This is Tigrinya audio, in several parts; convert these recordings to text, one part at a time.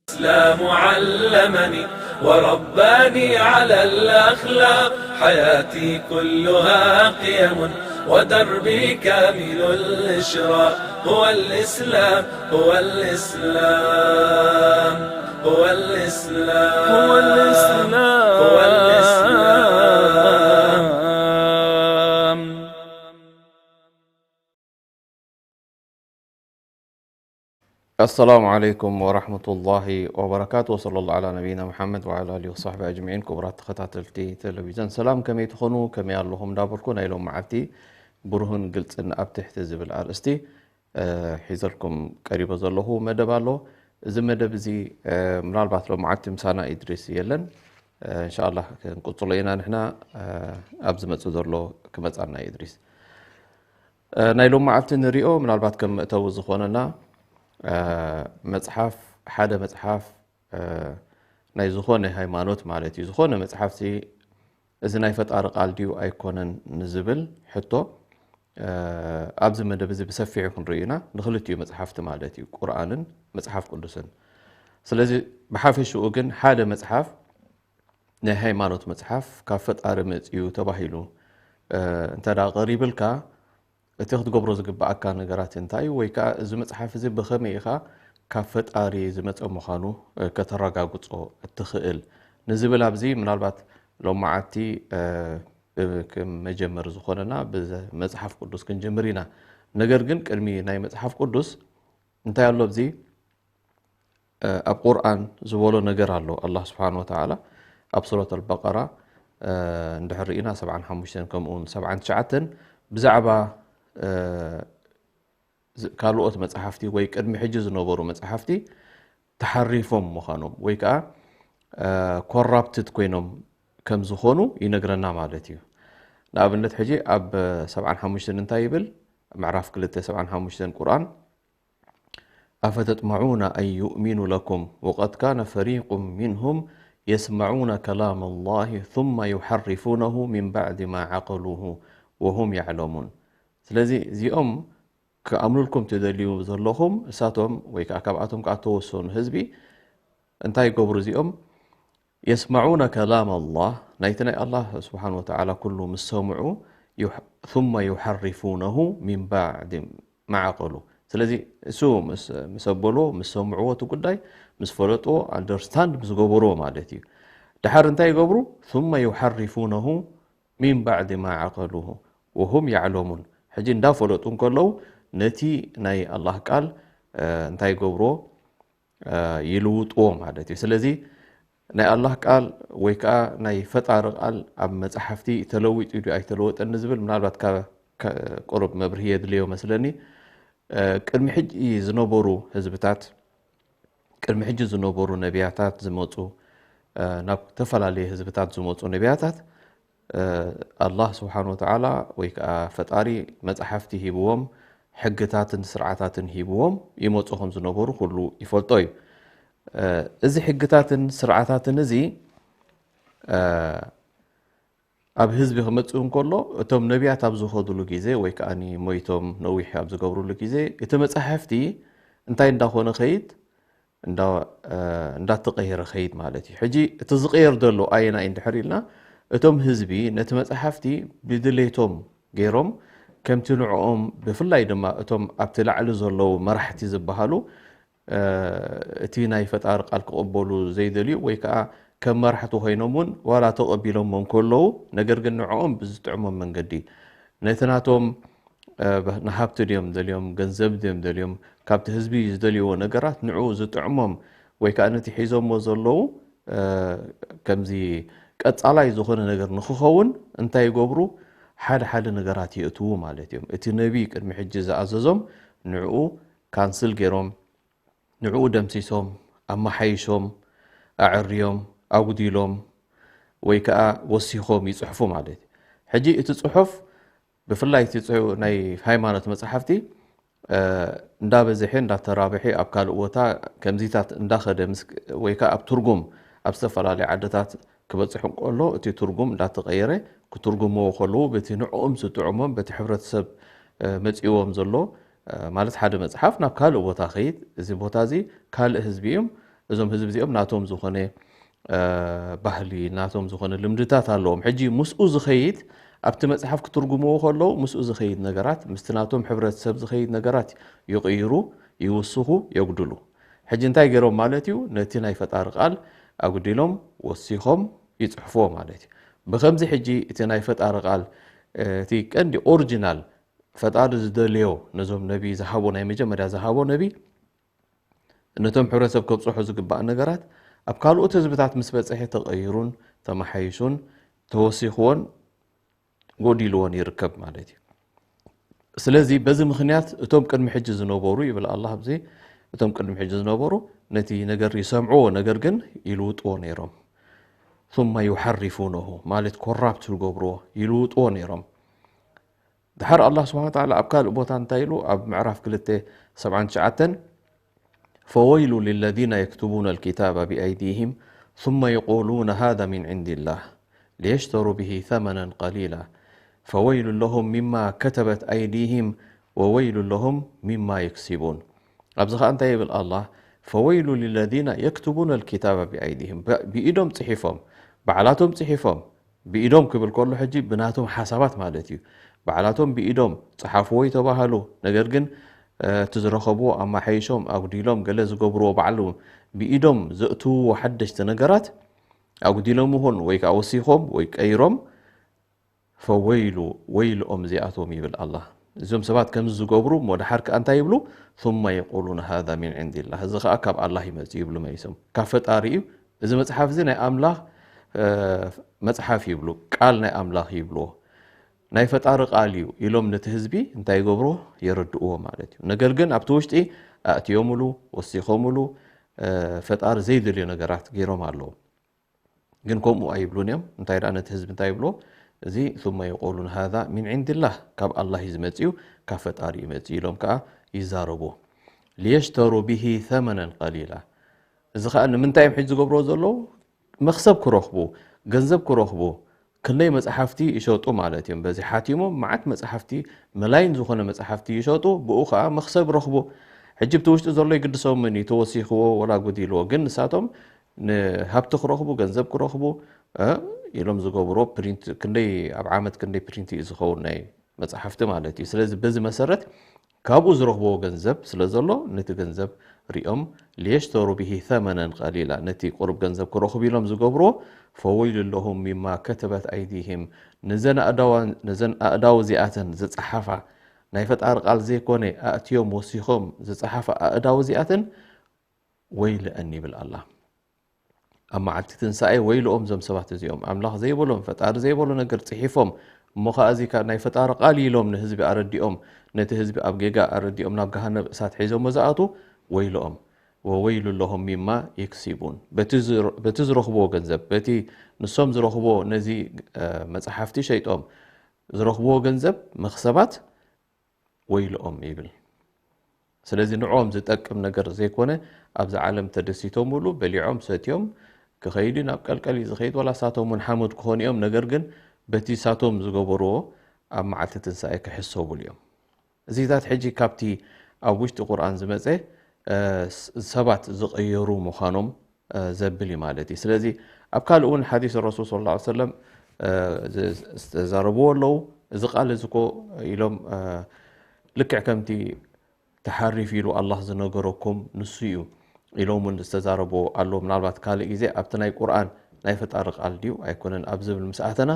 الإسلام علمني ورباني على الأخلاق، حياتي كلها قيم ودربي كامل الإشراق، هو الإسلام، هو الإسلام، هو الإسلام، هو الإسلام، هو الإسلام. السلام عليكم ورحمة الله وبركاته، وصلى الله على نبينا محمد وعلى آله وصحبه أجمعين። ክቡራት ተኸታተልቲ ቴሌቪዥን ሰላም፣ ከመይ ትኾኑ? ከመይ ኣለኹም? እንዳበልኩ ናይ ሎም መዓልቲ ብሩህን ግልጽን ኣብ ትሕቲ ዝብል ኣርእስቲ እ፣ ሒዘልኩም ቀሪበ ዘለኹ መደብ ኣሎ። እዚ መደብ እዚ፣ እ፣ ምናልባት ሎመዓልቲ ምሳና ኢድሪስ የለን። እ፣ እንሻኣላህ ክንቅጽሎ ኢና ንሕና፣ እ፣ ኣብ ዝመጽእ ዘሎ ክመጻና ኢድሪስ። እ፣ ናይ ሎመዓልቲ ንሪኦ ምናልባት ከም መእተዊ ዝኾነና፣ እ፣ መጽሓፍ፣ ሓደ መጽሓፍ፣ እ፣ ናይ ዝኾነ ሃይማኖት ማለት እዩ። ዝኾነ መጽሓፍሲ እዚ ናይ ፈጣሪ ቃል ድዩ ኣይኮነን ንዝብል ሕቶ፣ እ፣ ኣብዚ መደብ እዚ ብሰፊሑ ክንርኢ ኢና። ንክልቲኡ መጽሓፍቲ ማለት እዩ፣ ቁርኣንን መጽሓፍ ቅዱስን። ስለዚ ብሓፈሽኡ ግን ሓደ መጽሓፍ ናይ ሃይማኖት መጽሓፍ ካብ ፈጣሪ መጽዩ ተባሂሉ፣ እ፣ እንተ ደኣ ቀሪብልካ፣ እቲ ክትገብሮ ዝግብኣካ ነገራት እንታይ እዩ? ወይ ከኣ እዚ መጽሓፍ እዚ ብኸመይ ኢኻ ካብ ፈጣሪ ዝመጸ ምዃኑ፣ እ፣ ከተረጋግጾ እትኽእል? ንዝብል ኣብዚ ምናልባት ሎመዓልቲ፣ እ፣ ብ-፣ ከም መጀመሪ ዝኾነና ብመጽሓፍ ቅዱስ ክንጅምር ኢና። ነገር ግን ቅድሚ ናይ መጽሓፍ ቅዱስ እንታይ ኣሎ ኣብዚ? እ፣ ኣብ ቁርኣን ዝበሎ ነገር ኣሎ። ኣላህ ስብሓን ወተዓላ ኣብ ሱረት ኣልበቀራ፣ እ፣ እንድሕር ርኢና ሰብዓን ሓሙሽተን ከምኡውን ሰብዓን ትሽዓተን ብዛዕባ፣ እ፣ ዝ-፣ ካልኦት መጽሓፍቲ ወይ ቅድሚ ሕጂ ዝነበሩ መጽሓፍቲ ተሓሪፎም ምዃኖም ወይ ከኣ፣ እ፣ ኮራፕትድ ኮይኖም ከም ዝኾኑ ይነግረና ማለት እዩ። ንኣብነት ሕጂ ኣብ ሰብዓን ሓሙሽተን እንታይ ይብል? ምዕራፍ ክልተ ሰብዓን ሓሙሽተን ቁርኣን፣ أفتطمعون أن يؤمنوا لكم وقد كان فريق منهم يسمعون كلام الله ثم يحرفونه من بعد ما عقلوه وهم يعلمون። ስለዚ እዚኦም ክኣምኑልኩም ትደልዩ ዘለኹም፣ እሳቶም ወይ ከኣ ካብኣቶም ከኣ ተወሰኑ ህዝቢ እንታይ ይገብሩ እዚኦም? يسمعون كلام الله، ናይቲ ናይ ኣላህ ስብሓን ወተዓላ ኩሉ ምስ ሰምዑ፣ يح-، ثم يحرفونه من بعد ما عقلوه። ስለዚ እሱ ምስ፣ ምስ ኣበልዎ፣ ምስ ሰምዕዎ እቲ ጉዳይ፣ ምስ ፈለጥዎ፣ ኣንደርስታንድ ምስ ገበርዎ ማለት እዩ። ድሓር እንታይ ይገብሩ? ثم يحرفونه من بعد ما عقلوه وهم يعلمون። ሕጂ እንዳፈለጡ እንከለዉ ነቲ ናይ ኣላህ ቃል፣ እ፣ እንታይ ይገብርዎ? እ፣ ይልውጥዎ ማለት እዩ። ስለዚ ናይ ኣላህ ቃል ወይ ከኣ ናይ ፈጣሪ ቃል ኣብ መጻሕፍቲ ተለዊጡ ድዩ ኣይተለወጠን ንዝብል ምናልባት ካብ፣ ከ-፣ ቁሩብ መብርሂ የድልዮ መስለኒ። እ፣ ቅድሚ ሕጂ ዝነበሩ ህዝብታት፣ ቅድሚ ሕጂ ዝነበሩ ነቢያታት ዝመጹ፣ እ፣ ናብ ዝተፈላለየ ህዝብታት ዝመጹ ነቢያታት፣ እ፣ ኣላህ ስብሓን ወተዓላ ወይ ከኣ ፈጣሪ መጻሕፍቲ ሂብዎም፣ ሕግታትን ስርዓታትን ሂብዎም ይመጹ ከም ዝነበሩ ኩሉ ይፈልጦ እዩ። እ፣ እዚ ሕግታትን ስርዓታትን እዚ፣ እ፣ ኣብ ህዝቢ ክመጽእ እንከሎ፣ እቶም ነቢያት ኣብ ዝኸዱሉ ግዜ ወይ ከኣ ሞይቶም ነዊሕ ኣብ ዝገብሩሉ ግዜ፣ እቲ መጻሕፍቲ እንታይ እንዳኾነ ኸይድ? እንዳ-፣ እ፣ እንዳተቐየረ ኸይድ ማለት እዩ። ሕጂ እቲ ዝቐየር ዘሎ ኣየናይ እንድሕር ኢልና፣ እቶም ህዝቢ ነቲ መጻሕፍቲ ብድሌቶም ገይሮም፣ ከምቲ ንዕኦም፣ ብፍላይ ድማ እቶም ኣብቲ ላዕሊ ዘለዉ መራሕቲ ዝበሃሉ፣ እ፣ እቲ ናይ ፈጣሪ ቃል ክቕበሉ ዘይደልዩ ወይ ከኣ ከም መራሕቲ ኮይኖም እውን ዋላ ተቐቢሎሞ እንከለዉ፣ ነገር ግን ንዕኦም ብዝጥዕሞም መንገዲ ነቲ ናቶም፣ እ፣ ብ-፣ ንሃብቲ ድዮም ደልዮም፣ ገንዘብ ድዮም ደልዮም፣ ካብቲ ህዝቢ ዝደልይዎ ነገራት ንዕኡ ዝጥዕሞም ወይ ከኣ ነቲ ሒዞሞ ዘለዉ፣ እ፣ ከምዚ ቀጻላይ ዝኾነ ነገር ንኽኸውን እንታይ ይገብሩ? ሓደ ሓደ ነገራት የእትዉ ማለት እዮም። እቲ ነቢ ቅድሚ ሕጂ ዝኣዘዞም ንዕኡ ካንስል ገይሮም፣ ንዕኡ ደምሲሶም፣ ኣመሓይሾም፣ ኣዕርዮም፣ ኣጉዲሎም ወይ ከኣ ወሲኾም ይጽሕፉ ማለት እዩ። ሕጂ እቲ ጽሑፍ፣ ብፍላይ እቲ ጽሑ-፣ ናይ ሃይማኖት መጻሕፍቲ እንዳበዝሐ እንዳተራብሐ ኣብ ካልእ ቦታ ከምዚታት እንዳኸደ ወይ ከዓ ኣብ ትርጉም ኣብ ዝተፈላለዩ ዓድታት ክበፅሕ እንከሎ እቲ ትርጉም እንዳተቐየረ ክትርጉምዎ ከለዉ በቲ ንዕኦም ዝጥዕሞም በቲ ሕብረተሰብ መፂዎም ዘሎ ማለት ሓደ መፅሓፍ ናብ ካልእ ቦታ ኸይድ፣ እዚ ቦታ እዚ ካልእ ህዝቢ እዮም፣ እዞም ህዝቢ እዚኦም ናቶም ዝኾነ ባህሊ ናቶም ዝኾነ ልምድታት ኣለዎም። ሕጂ ምስኡ ዝኸይድ ኣብቲ መፅሓፍ ክትርጉምዎ ከለዉ ምስኡ ዝኸይድ ነገራት ምስቲ ናቶም ሕብረተሰብ ዝኸይድ ነገራት ይቕይሩ፣ ይውስኹ፣ የጉድሉ። ሕጂ እንታይ ገይሮም ማለት እዩ? ነቲ ናይ ፈጣሪ ቃል ኣጉዲሎም ወሲኾም ይፅሕፍዎ ማለት እዩ። ብኸምዚ ሕጂ እቲ ናይ ፈጣሪ ቃል እቲ ቀንዲ ኦሪጂናል ፈጣሪ ዝደለዮ ነዞም ነቢ ዝሃቦ ናይ መጀመርያ ዝሃቦ ነቢ ነቶም ሕብረተሰብ ከብፅሖ ዝግባእ ነገራት ኣብ ካልኦት ህዝብታት ምስ በፅሐ ተቐይሩን ተመሓይሹን ተወሲኽዎን ጎዲልዎን ይርከብ ማለት እዩ። ስለዚ በዚ ምኽንያት እቶም ቅድሚ ሕጂ ዝነበሩ ይብል ኣላ ኣብዚ እቶም ቅድሚ ሕጂ ዝነበሩ ነቲ ነገር ይሰምዕዎ ነገር ግን ይልውጥዎ ነይሮም። ثم يحرفونه ማለት ኮራፕት ይገብርዎ ይልውጥዎ ነይሮም። ድሓር ኣላህ ስብሓን ወተዓላ ኣብ ካልእ ቦታ እንታይ ኢሉ ኣብ ምዕራፍ ክልተ ሰብዓን ትሽዓተን فويل للذين يكتبون الكتاب بأيديهم ثم يقولون هذا من عند الله ليشتروا به ثمنا قليلا فويل لهم مما كتبت أيديهم وويل لهم مما يكسبون ኣብዚ ኸዓ እንታይ ይብል ኣላህ فويل للذين يكتبون الكتاب بأيديهم ብኢዶም ፅሒፎም ባዕላቶም ፅሒፎም ብኢዶም ክብል ከሎ ሕጂ ብናቶም ሓሳባት ማለት እዩ። ባዕላቶም ብኢዶም ጸሓፍዎ ይተባሃሉ። ነገር ግን እቲ ዝረኸብዎ ኣማሓይሾም ኣጉዲሎም ገለ ዝገብርዎ ባዕሉ ብኢዶም ዘእትውዎ ሓደሽቲ ነገራት ኣጉዲሎም ይኹን ወይ ከዓ ወሲኾም ወይ ቀይሮም ፈወይሉ ወይልኦም እዚኣቶም ይብል ኣላ። እዞም ሰባት ከምዚ ዝገብሩ እሞ ድሓር ከኣ እንታይ ይብሉ? ثم يقولون هذا من عند الله እዚ ከኣ ካብ ኣላህ ይመጽእ ይብሉ መሊሶም። ካብ ፈጣሪ እዩ። እዚ መጽሓፍ እዚ ናይ ኣምላኽ መጽሓፍ ይብሉ፣ ቃል ናይ ኣምላኽ ይብልዎ። ናይ ፈጣሪ ቃል እዩ ኢሎም ነቲ ህዝቢ እንታይ ይገብርዎ? የረድእዎ ማለት እዩ። ነገር ግን ኣብቲ ውሽጢ ኣእትዮምሉ፣ ወሲኾምሉ፣ ፈጣሪ ዘይደልዮ ነገራት ገይሮም ኣለዉ። ግን ከምኡ ኣይብሉን እዮም። እንታይ ደኣ ነቲ ህዝቢ እንታይ ይብልዎ? እዚ ثم يقولون هذا من عند الله ካብ ኣላህ እዩ ዝመጽእ እዩ፣ ካብ ፈጣሪ እዩ መጽእ ኢሎም ከኣ ይዛረቡ። ليشتروا به ثمنا قليلا እዚ ኸኣ ንምንታይ እዮም ሕጂ ዝገብርዎ ዘለዉ? መኽሰብ ክረኽቡ፣ ገንዘብ ክረኽቡ፣ ክንደይ መጽሓፍቲ ይሸጡ ማለት እዮም። በዚ ሓቲሞም መዓት መጽሓፍቲ፣ መላይን ዝኾነ መጽሓፍቲ ይሸጡ፣ ብኡ ኸኣ መኽሰብ ረኽቡ። ሕጂ ብቲ ውሽጢ ዘሎ ይግድሶምን እዩ፣ ተወሲኽዎ ወላ ጉዲልዎ። ግን ንሳቶም ንሃብቲ ክረኽቡ፣ ገንዘብ ክረኽቡ ኢሎም ዝገብርዎ ፕሪንት፣ ክንደይ ኣብ ዓመት ክንደይ ፕሪንት እዩ ዝኸውን ናይ መጽሓፍቲ ማለት እዩ። ስለዚ በዚ መሰረት ካብኡ ዝረኽብዎ ገንዘብ ስለ ዘሎ ነቲ ገንዘብ ሪኦም ليشتروا به ثمنا قليلا ነቲ ቁሩብ ገንዘብ ክረኽቡ ኢሎም ዝገብርዎ فويل لهم مما كتبت أيديهم ነዘን ኣእዳው እዚኣተን ዝጸሓፋ ናይ ፈጣሪ ቃል ዘይኮነ ኣእትዮም ወሲኾም ዝጸሓፋ ኣእዳው እዚኣተን ወይለአን ይብል ኣላ። ኣብ መዓልቲ ትንሳኤ ወይልኦም እዞም ሰባት እዚኦም ኣምላኽ ዘይበሎም ፈጣሪ ዘይበሎ ነገር ጽሒፎም እሞ ኸኣ እዚ ናይ ፈጣሪ ቃል ኢሎም ንህዝቢ ኣረዲኦም ነቲ ህዝቢ ኣብ ጌጋ ኣረዲኦም ናብ ገሃነብ እሳት ሒዞሞ ዝኣቱ ወይልኦም وويل لهم مما يكسبون በቲ ዝረኽብዎ ገንዘብ በቲ ንሶም ዝረኽብዎ ነዚ መጽሓፍቲ ሸይጦም ዝረኽብዎ ገንዘብ መኽሰባት ወይልኦም ይብል። ስለዚ ንዕኦም ዝጠቅም ነገር ዘይኮነ ኣብዚ ዓለም ተደሲቶምሉ በሊዖም ሰትዮም ክኸይዱ ናብ ቀልቀል እዩ ዝኸይድ ዋላ ሳቶም እውን ሓመድ ክኾኑ እዮም ነገር ግን በቲ ሳቶም ዝገበርዎ ኣብ መዓልቲ ትንሳኤ ክሕሰቡሉ እዮም። እዚታት ሕጂ ካብቲ ኣብ ውሽጢ ቁርኣን ዝመፀ ሰባት ዝቐየሩ ምዃኖም ዘብል እዩ ማለት እዩ። ስለዚ ኣብ ካልእ እውን ሓዲስ ረሱል ስለ ላ ሰለም ዝተዛረብዎ ኣለዉ። እዚ ቃል እዚ ኮ ኢሎም ልክዕ ከምቲ ተሓሪፍ ኢሉ ኣላህ ዝነገረኩም ንሱ እዩ ኢሎም እውን ዝተዛረብዎ ኣለዉ። ምናልባት ካልእ ግዜ ኣብቲ ናይ ቁርኣን ናይ ፈጣሪ ቃል ድዩ ኣይኮነን ኣብ ዝብል ምስ ኣተና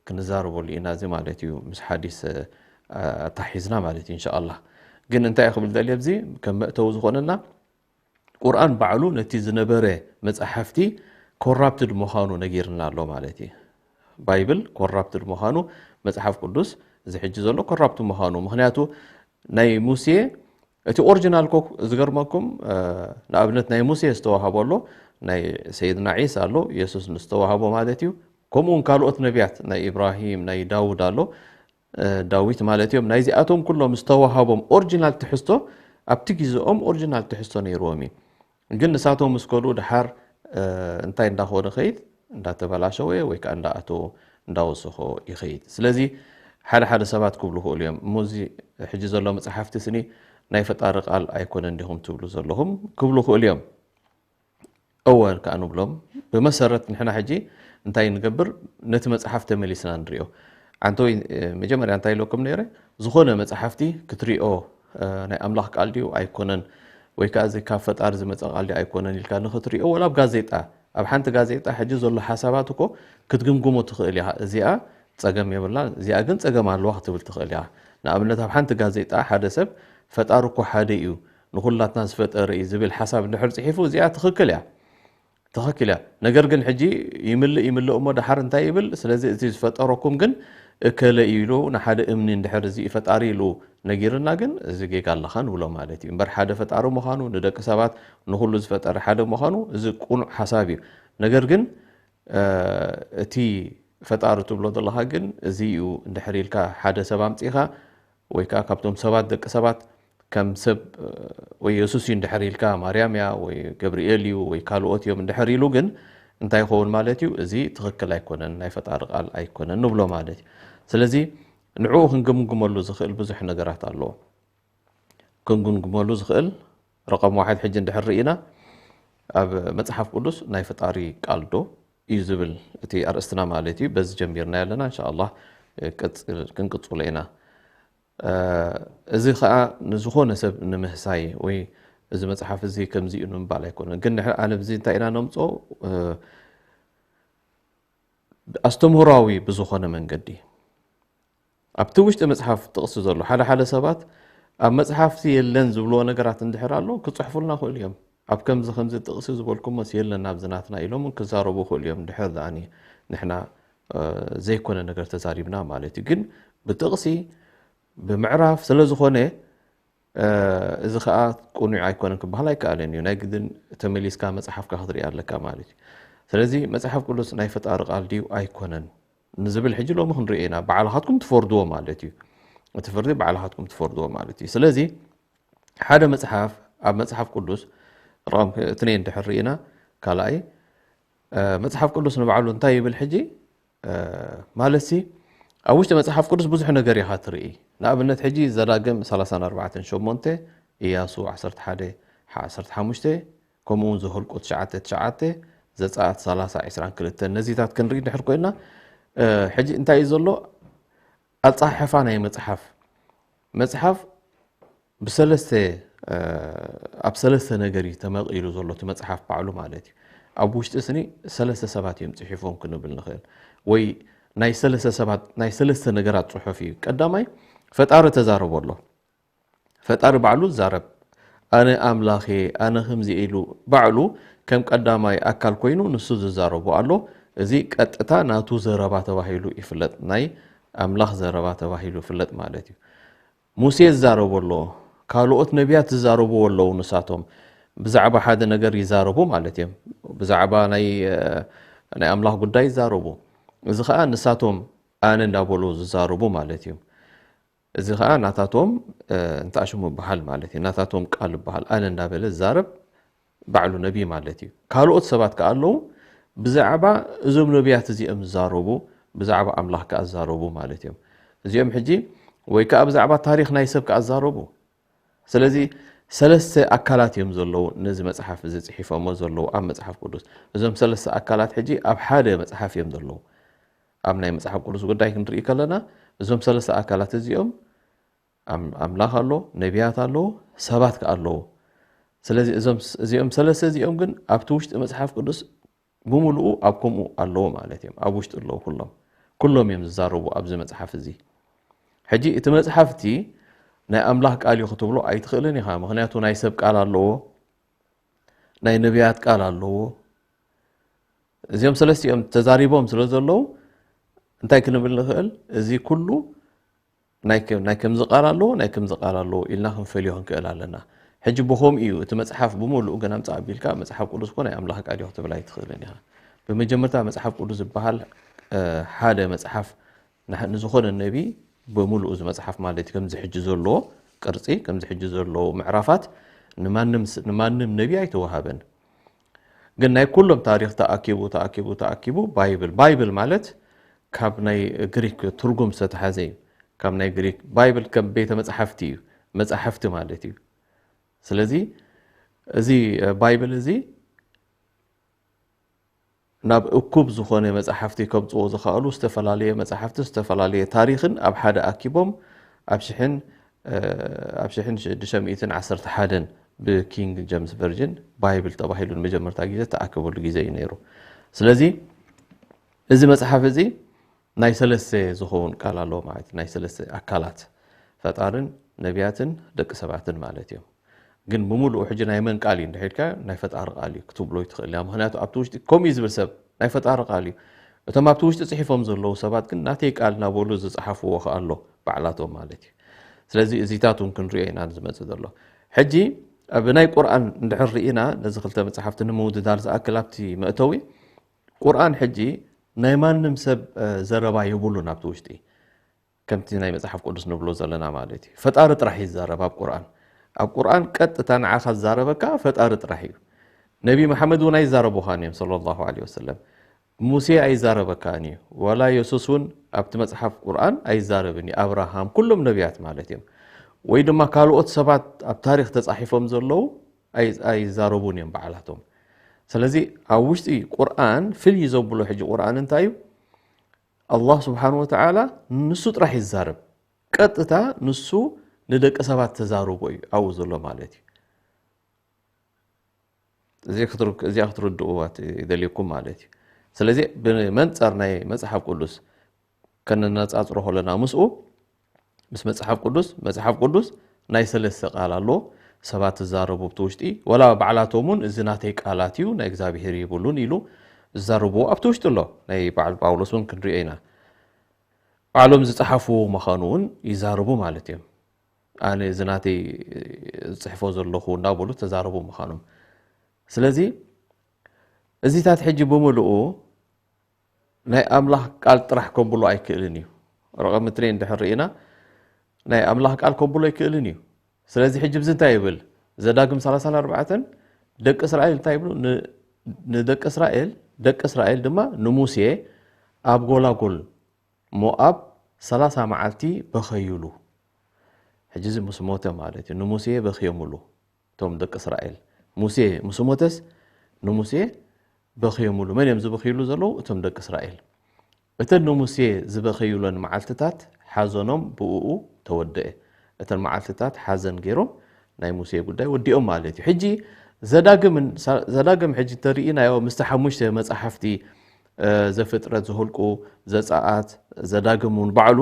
ክንዛረበሉ ኢና እዚ ማለት እዩ ምስ ሓዲስ ኣታሒዝና ማለት እዩ እንሻ ኣላህ። ግን እንታይ ክብል ደልየ ኣብዚ ከም መእተዊ ዝኾነና ቁርኣን ባዕሉ ነቲ ዝነበረ መጻሕፍቲ ኮራፕትድ ምዃኑ ነጊርና ኣሎ ማለት እዩ። ባይብል ኮራፕትድ ምዃኑ መጽሓፍ ቅዱስ እዚ ሕጂ ዘሎ ኮራፕት ምዃኑ ምክንያቱ ናይ ሙሴ እቲ ኦሪጂናል ኮ ዝገርመኩም ንኣብነት ናይ ሙሴ ዝተዋሃቦ ኣሎ ናይ ሰይድና ዒሳ ኣሎ የሱስ ዝተዋሃቦ ማለት እዩ። ከምኡ እውን ካልኦት ነቢያት ናይ ኢብራሂም ናይ ዳውድ ኣሎ ዳዊት ማለት እዮም። ናይዚኣቶም ኩሎም ዝተዋሃቦም ኦሪጂናል ትሕዝቶ ኣብቲ ግዜኦም ኦሪጂናል ትሕዝቶ ነይርዎም እዩ። ግን ንሳቶም ምስ ከዱ ድሓር እንታይ እንዳኾነ ኸይድ እንዳተበላሸወ ወይ ከዓ እንዳኣተዎ እንዳወሰኾ ይኸይድ። ስለዚ ሓደ ሓደ ሰባት ክብሉ ክእሉ እዮም፣ እሞ እዚ ሕጂ ዘሎ መፅሓፍቲ ስኒ ናይ ፈጣሪ ቃል ኣይኮነን ዲኹም ትብሉ ዘለኹም ክብሉ ክእሉ እዮም። እወ ከዓ ንብሎም። ብመሰረት ንሕና ሕጂ እንታይ ንገብር? ነቲ መፅሓፍ ተመሊስና ንሪኦ። ዓንተወይ መጀመርያ እንታይ ኢለኩም ነይረ? ዝኾነ መፅሓፍቲ ክትሪኦ ናይ ኣምላኽ ቃል ድዩ ኣይኮነን ወይ ከዓ እዚ ካብ ፈጣሪ ዝመፀ ቃል ድዩ ኣይኮነን ኢልካ ንክትሪኦ፣ ወላ ኣብ ጋዜጣ፣ ኣብ ሓንቲ ጋዜጣ ሕጂ ዘሎ ሓሳባት እኮ ክትግምግሞ ትኽእል ኢኻ። እዚኣ ፀገም የብላን፣ እዚኣ ግን ፀገም ኣለዋ ክትብል ትኽእል ኢኻ። ንኣብነት ኣብ ሓንቲ ጋዜጣ ሓደ ሰብ ፈጣሪ እኮ ሓደ እዩ፣ ንኹላትና ዝፈጠረ እዩ ዝብል ሓሳብ እንድሕር ፅሒፉ፣ እዚኣ ትኽክል እያ። ትኽክል እያ። ነገር ግን ሕጂ ይምልእ ይምልእ እሞ ድሓር እንታይ ይብል? ስለዚ እዚ ዝፈጠረኩም ግን እከለ እዩ ኢሉ ንሓደ እምኒ እንድሕር እዚ ፈጣሪ ኢሉ ነጊርና ግን እዚ ጌጋ ኣለኻ ንብሎ ማለት እዩ። እምበር ሓደ ፈጣሪ ምዃኑ፣ ንደቂ ሰባት ንኹሉ ዝፈጠረ ሓደ ምዃኑ እዚ ቁኑዕ ሓሳብ እዩ። ነገር ግን እቲ ፈጣሪ ትብሎ ዘለኻ ግን እዚ እዩ እንድሕር ኢልካ ሓደ ሰብ ኣምፂኻ ወይ ከዓ ካብቶም ሰባት ደቂ ሰባት ከም ሰብ ወይ የሱስ እዩ እንድሕር ኢልካ ማርያም እያ ወይ ገብርኤል እዩ ወይ ካልኦት እዮም እንድሕር ኢሉ ግን እንታይ ይኸውን ማለት እዩ? እዚ ትኽክል ኣይኮነን፣ ናይ ፈጣሪ ቃል ኣይኮነን ንብሎ ማለት እዩ። ስለዚ ንዕኡ ክንግምግመሉ ዝኽእል ብዙሕ ነገራት ኣለዎ። ክንግምግመሉ ዝኽእል ረቐም ዋሕድ ሕጂ እንድሕር ርኢና ኣብ መፅሓፍ ቅዱስ ናይ ፈጣሪ ቃል ዶ እዩ ዝብል እቲ ኣርእስትና ማለት እዩ። በዚ ጀሚርና ያለና እንሻ ኣላህ ክንቅፅሎ ኢና። እዚ ከዓ ንዝኾነ ሰብ ንምህሳይ ወይ እዚ መፅሓፍ እዚ ከምዚ እዩ ንምባል ኣይኮነን። ግን ንሕ- ኣነ ብዚ እንታይ ኢና ነምፅኦ? ኣስተምህራዊ ብዝኾነ መንገዲ ኣብቲ ውሽጢ መፅሓፍ ጥቕሲ ዘሎ ሓደ ሓደ ሰባት ኣብ መፅሓፍቲ የለን ዝብልዎ ነገራት እንድሕር ኣሎ ክፅሕፉልና ክእሉ እዮም። ኣብ ከምዚ ከምዚ ጥቕሲ ዝበልኩሞስ የለን ኣብዚ ናትና ኢሎም ክዛረቡ ክእሉ እዮም። ድሕር ደኣኒ ንሕና ዘይኮነ ነገር ተዛሪብና ማለት እዩ። ግን ብጥቕሲ ብምዕራፍ ስለ ዝኾነ እዚ ከዓ ቅኑዕ ኣይኮነን ክበሃል ኣይከኣልን እዩ። ናይ ግድን ተመሊስካ መፅሓፍካ ክትርኢ ኣለካ ማለት እዩ። ስለዚ መፅሓፍ ቅዱስ ናይ ፈጣሪ ቃል ድዩ ኣይኮነን ንዝብል ሕጂ ሎሚ ክንርኢ ኢና። ባዕልኻትኩም ትፈርድዎ ማለት እዩ። እቲ ፍርዲ ባዕልኻትኩም ትፈርድዎ ማለት እዩ። ስለዚ ሓደ መፅሓፍ ኣብ መፅሓፍ ቅዱስ ረቐም እትኔ እንድሕር ርኢና ካልኣይ መፅሓፍ ቅዱስ ንባዕሉ እንታይ ይብል ሕጂ? ማለት ሲ ኣብ ውሽጢ መፅሓፍ ቅዱስ ብዙሕ ነገር ኢኻ ትርኢ። ንኣብነት ሕጂ ዘዳግም ሰላሳን ኣርባዕተን ሸሞንተ፣ ኢያሱ ዓሰርተ ሓደ ዓሰርተ ሓሙሽተ፣ ከምኡ እውን ዘሁልቁ ትሽዓተ ትሽዓተ፣ ዘፀኣት ሰላሳ ዕስራን ክልተን ነዚታት ክንርኢ ድሕር ኮይና ሕጂ እንታይ እዩ ዘሎ? ኣፃሕሕፋ ናይ መፅሓፍ መፅሓፍ ብሰለስተ ኣብ ሰለስተ ነገር እዩ ተመቂሉ ዘሎ እቲ መፅሓፍ ባዕሉ ማለት እዩ። ኣብ ውሽጢ ስኒ ሰለስተ ሰባት እዮም ፅሒፎም ክንብል ንኽእል ወይ ናይ ሰለስተ ሰባት ናይ ሰለስተ ነገራት ፅሑፍ እዩ። ቀዳማይ ፈጣሪ ተዛረቦ ኣሎ። ፈጣሪ ባዕሉ ይዛረብ። ኣነ ኣምላኽ እየ፣ ኣነ ከምዚ ኢሉ ባዕሉ ከም ቀዳማይ ኣካል ኮይኑ ንሱ ዝዛረቦ ኣሎ። እዚ ቀጥታ ናቱ ዘረባ ተባሂሉ ይፍለጥ። ናይ ኣምላኽ ዘረባ ተባሂሉ ይፍለጥ ማለት እዩ። ሙሴ ዝዛረቦ ኣሎ፣ ካልኦት ነቢያት ዝዛረብዎ ኣለዉ። ንሳቶም ብዛዕባ ሓደ ነገር ይዛረቡ ማለት እዮም። ብዛዕባ ናይ ናይ ኣምላኽ ጉዳይ ይዛረቡ። እዚ ከዓ ንሳቶም ኣነ እንዳበሉ ዝዛረቡ ማለት እዩ። እዚ ከዓ ናታቶም እንታይ ሽሙ ይበሃል ማለት እዩ። ናታቶም ቃል ይበሃል። ኣነ እንዳበለ ዝዛረብ ባዕሉ ነቢይ ማለት እዩ። ካልኦት ሰባት ከዓ ኣለዉ ብዛዕባ እዞም ነቢያት እዚኦም ዝዛረቡ፣ ብዛዕባ ኣምላኽ ከዓ ዝዛረቡ ማለት እዮም። እዚኦም ሕጂ ወይ ከዓ ብዛዕባ ታሪኽ ናይ ሰብ ከዓ ዝዛረቡ። ስለዚ ሰለስተ ኣካላት እዮም ዘለዉ ነዚ መፅሓፍ እዚ ፅሒፎሞ ዘለዉ ኣብ መፅሓፍ ቅዱስ። እዞም ሰለስተ ኣካላት ሕጂ ኣብ ሓደ መፅሓፍ እዮም ዘለዉ። ኣብ ናይ መፅሓፍ ቅዱስ ጉዳይ ክንርኢ ከለና እዞም ሰለስተ ኣካላት እዚኦም ኣም- ኣምላኽ ኣሎ፣ ነቢያት ኣለዉ፣ ሰባት ከዓ ኣለዉ። ስለዚ እዞም እዚኦም ሰለስተ እዚኦም ግን ኣብቲ ውሽጢ መፅሓፍ ቅዱስ ብምሉኡ ኣብ ከምኡ ኣለዉ ማለት እዮም። ኣብ ውሽጢ ኣለዉ ኩሎም። ኩሎም እዮም ዝዛረቡ ኣብዚ መፅሓፍ እዚ። ሕጂ እቲ መፅሓፍ እቲ ናይ ኣምላኽ ቃል እዩ ክትብሎ ኣይትኽእልን ኢኻ። ምኽንያቱ ናይ ሰብ ቃል ኣለዎ፣ ናይ ነቢያት ቃል ኣለዎ። እዚኦም ሰለስቲኦም ተዛሪቦም ስለ ዘለዉ እንታይ ክንብል ንኽእል? እዚ ኩሉ ናይ ከ- ናይ ከምዚ ቃል ኣለዎ፣ ናይ ከምዚ ቃል ኣለዎ ኢልና ክንፈልዮ ክንክእል ኣለና። ሕጂ ብኸምኡ እዩ እቲ መፅሓፍ ብምሉኡ ግን ኣምፃእ ኣቢልካ መፅሓፍ ቅዱስ እኮ ናይ ኣምላኽ ቃል እዩ ክትብል ኣይትኽእልን ኢኻ። ብመጀመርታ መፅሓፍ ቅዱስ ዝበሃል ሓደ መፅሓፍ ንዝኾነ ነቢ ብምሉኡ እዚ መጽሓፍ ማለት እዩ። ከምዚ ሕጂ ዘሎ ቅርጺ፣ ከምዚ ሕጂ ዘሎ ምዕራፋት ንማንም ስ-፣ ንማንም ነቢ ኣይተዋሃበን። ግን ናይ ኩሎም ታሪኽ ተኣኪቡ፣ ተኣኪቡ፣ ተኣኪቡ ባይብል፣ ባይብል ማለት ካብ ናይ ግሪክ ትርጉም ዝተተሓዘ እዩ። ካብ ናይ ግሪክ ባይብል ከም ቤተ መጻሕፍቲ እዩ፣ መጻሕፍቲ ማለት እዩ። ስለዚ እዚ፣ እ፣ ባይብል እዚ ናብ እኩብ ዝኾነ መጻሕፍቲ ከምጽዎ ዝኸኣሉ ዝተፈላለየ መጻሕፍቲ፣ ዝተፈላለየ ታሪኽን ኣብ ሓደ ኣኪቦም ኣብ ሽሕን፣ እ፣ ኣብ ሽሕን ሽዱሽተ ሚእትን ዓሰርተ ሓደን ብኪንግ ጀምስ ቨርዥን ባይብል ተባሂሉ ንመጀመርታ ግዜ ዝተኣከበሉ ግዜ እዩ ነይሩ። ስለዚ እዚ መጽሓፍ እዚ ናይ ሰለስተ ዝኸውን ቃል ኣለዎ ማለት እዩ። ናይ ሰለስተ ኣካላት፣ ፈጣርን ነቢያትን ደቂ ሰባትን ማለት እዮም። ግን ብምሉኡ ሕጂ ናይ መን ቃል እዩ እንድሕር ኢልካ፣ ናይ ፈጣሪ ቃል እዩ ክትብሎ ትኽእል እያ። ምኽንያቱ ኣብቲ ውሽጢ ከምኡ እዩ ዝብል ሰብ ናይ ፈጣሪ ቃል እዩ። እቶም ኣብቲ ውሽጢ ጽሒፎም ዘለዉ ሰባት ግን ናተይ ቃል እናበሉ ዝጸሓፍዎ ከኣ ኣሎ ባዕላቶም ማለት እዩ። ስለዚ እዚታት እውን ክንሪኦ ኢና ዝመጽእ ዘሎ። ሕጂ ኣብ ናይ ቁርኣን እንድሕር ርኢና ነዚ ክልተ መጽሓፍቲ ንምውድዳር ዝኣክል ኣብቲ መእተዊ ቁርኣን ሕጂ ናይ ማንም ሰብ፣ እ፣ ዘረባ የብሉን ኣብቲ ውሽጢ። ከምቲ ናይ መጽሓፍ ቅዱስ ንብሎ ዘለና ማለት እዩ። ፈጣሪ ጥራሕ እዩ ዝዛረብ ኣብ ቁርኣን። ኣብ ቁርኣን ቀጥታ ንዓኻ ዝዛረበካ ፈጣሪ ጥራሕ እዩ። ነቢ መሓመድ እውን ኣይዛረቡኻን እዮም ሰለላሁ ዐለይሂ ወሰለም። ሙሴ ኣይዛረበካን እዩ። ዋላ የሱስ እውን ኣብቲ መጽሓፍ ቁርኣን ኣይዛረብን እዩ። ኣብርሃም፣ ኩሎም ነቢያት ማለት እዮም። ወይ ድማ ካልኦት ሰባት ኣብ ታሪኽ ተጻሒፎም ዘለዉ ኣይ-፣ ኣይዛረቡን እዮም ባዕላቶም። ስለዚ ኣብ ውሽጢ ቁርኣን ፍልይ ዘብሎ ሕጂ ቁርኣን እንታይ እዩ? ኣላህ ስብሓን ወተዓላ ንሱ ጥራሕ ይዛረብ። ቀጥታ ንሱ ንደቂ ሰባት ተዛርቦ እዩ ኣብኡ ዘሎ ማለት እዩ። እዚ ክትር-፣ እዚኣ ክትርድእዋ ይደልየኩም ማለት እዩ። ስለዚ ብመንጻር ናይ መጽሓፍ ቅዱስ ከነነጻጽሮ ከለና ምስኡ፣ ምስ መጽሓፍ ቅዱስ፣ መጽሓፍ ቅዱስ ናይ ሰለስተ ቃል ኣለዎ። ሰባት ዝዛረቡ ኣብቲ ውሽጢ፣ ወላ ባዕላቶም እውን እዚ ናተይ ቃላት እዩ፣ ናይ እግዚኣብሄር ይብሉን ኢሉ ዝዛረብዎ ኣብቲ ውሽጢ ኣሎ። ናይ በዓል ጳውሎስ እውን ክንሪኦ ኢና። ባዕሎም ዝጸሓፍዎ ምዃኑ እውን ይዛረቡ ማለት እዮም። ኣነ እዚ ናተይ ዝጽሕፎ ዘለኹ እናበሉ ተዛረቡ ምዃኖም። ስለዚ እዚታት ሕጂ ብምልኡ ናይ ኣምላኽ ቃል ጥራሕ ከብሎ ኣይክእልን እዩ። ረቐም ትሬ እንድሕር ርኢና ናይ ኣምላኽ ቃል ከብሎ ኣይክእልን እዩ። ስለዚ ሕጂ ብዚ እንታይ ይብል? ዘዳግም ሰላሳን ኣርባዕተን ደቂ እስራኤል እንታይ ይብሉ? ን-፣ ንደቂ እስራኤል፣ ደቂ እስራኤል ድማ ንሙሴ ኣብ ጎላጎል ሞኣብ ሰላሳ መዓልቲ በኸዩሉ። ሕጂ እዚ ምስ ሞተ ማለት እዩ። ንሙሴ በኽዮምሉ እቶም ደቂ እስራኤል። ሙሴ ምስ ሞተስ ንሙሴ በኽዮምሉ። መን እዮም ዝበኽዩሉ ዘለዉ? እቶም ደቂ እስራኤል። እተን ንሙሴ ዝበኸዩለን መዓልትታት ሓዘኖም ብእኡ ተወደአ። እተን መዓልትታት ሓዘን ገይሮም ናይ ሙሴ ጉዳይ ወዲኦም ማለት እዩ። ሕጂ ዘዳግምን፣ ዘዳግም ሕጂ እንተርኢናዮ ምስቲ ሓሙሽተ መጻሕፍቲ፣ እ፣ ዘፍጥረት፣ ዘሁልቁ፣ ዘጸኣት፣ ዘዳግም እውን ባዕሉ፣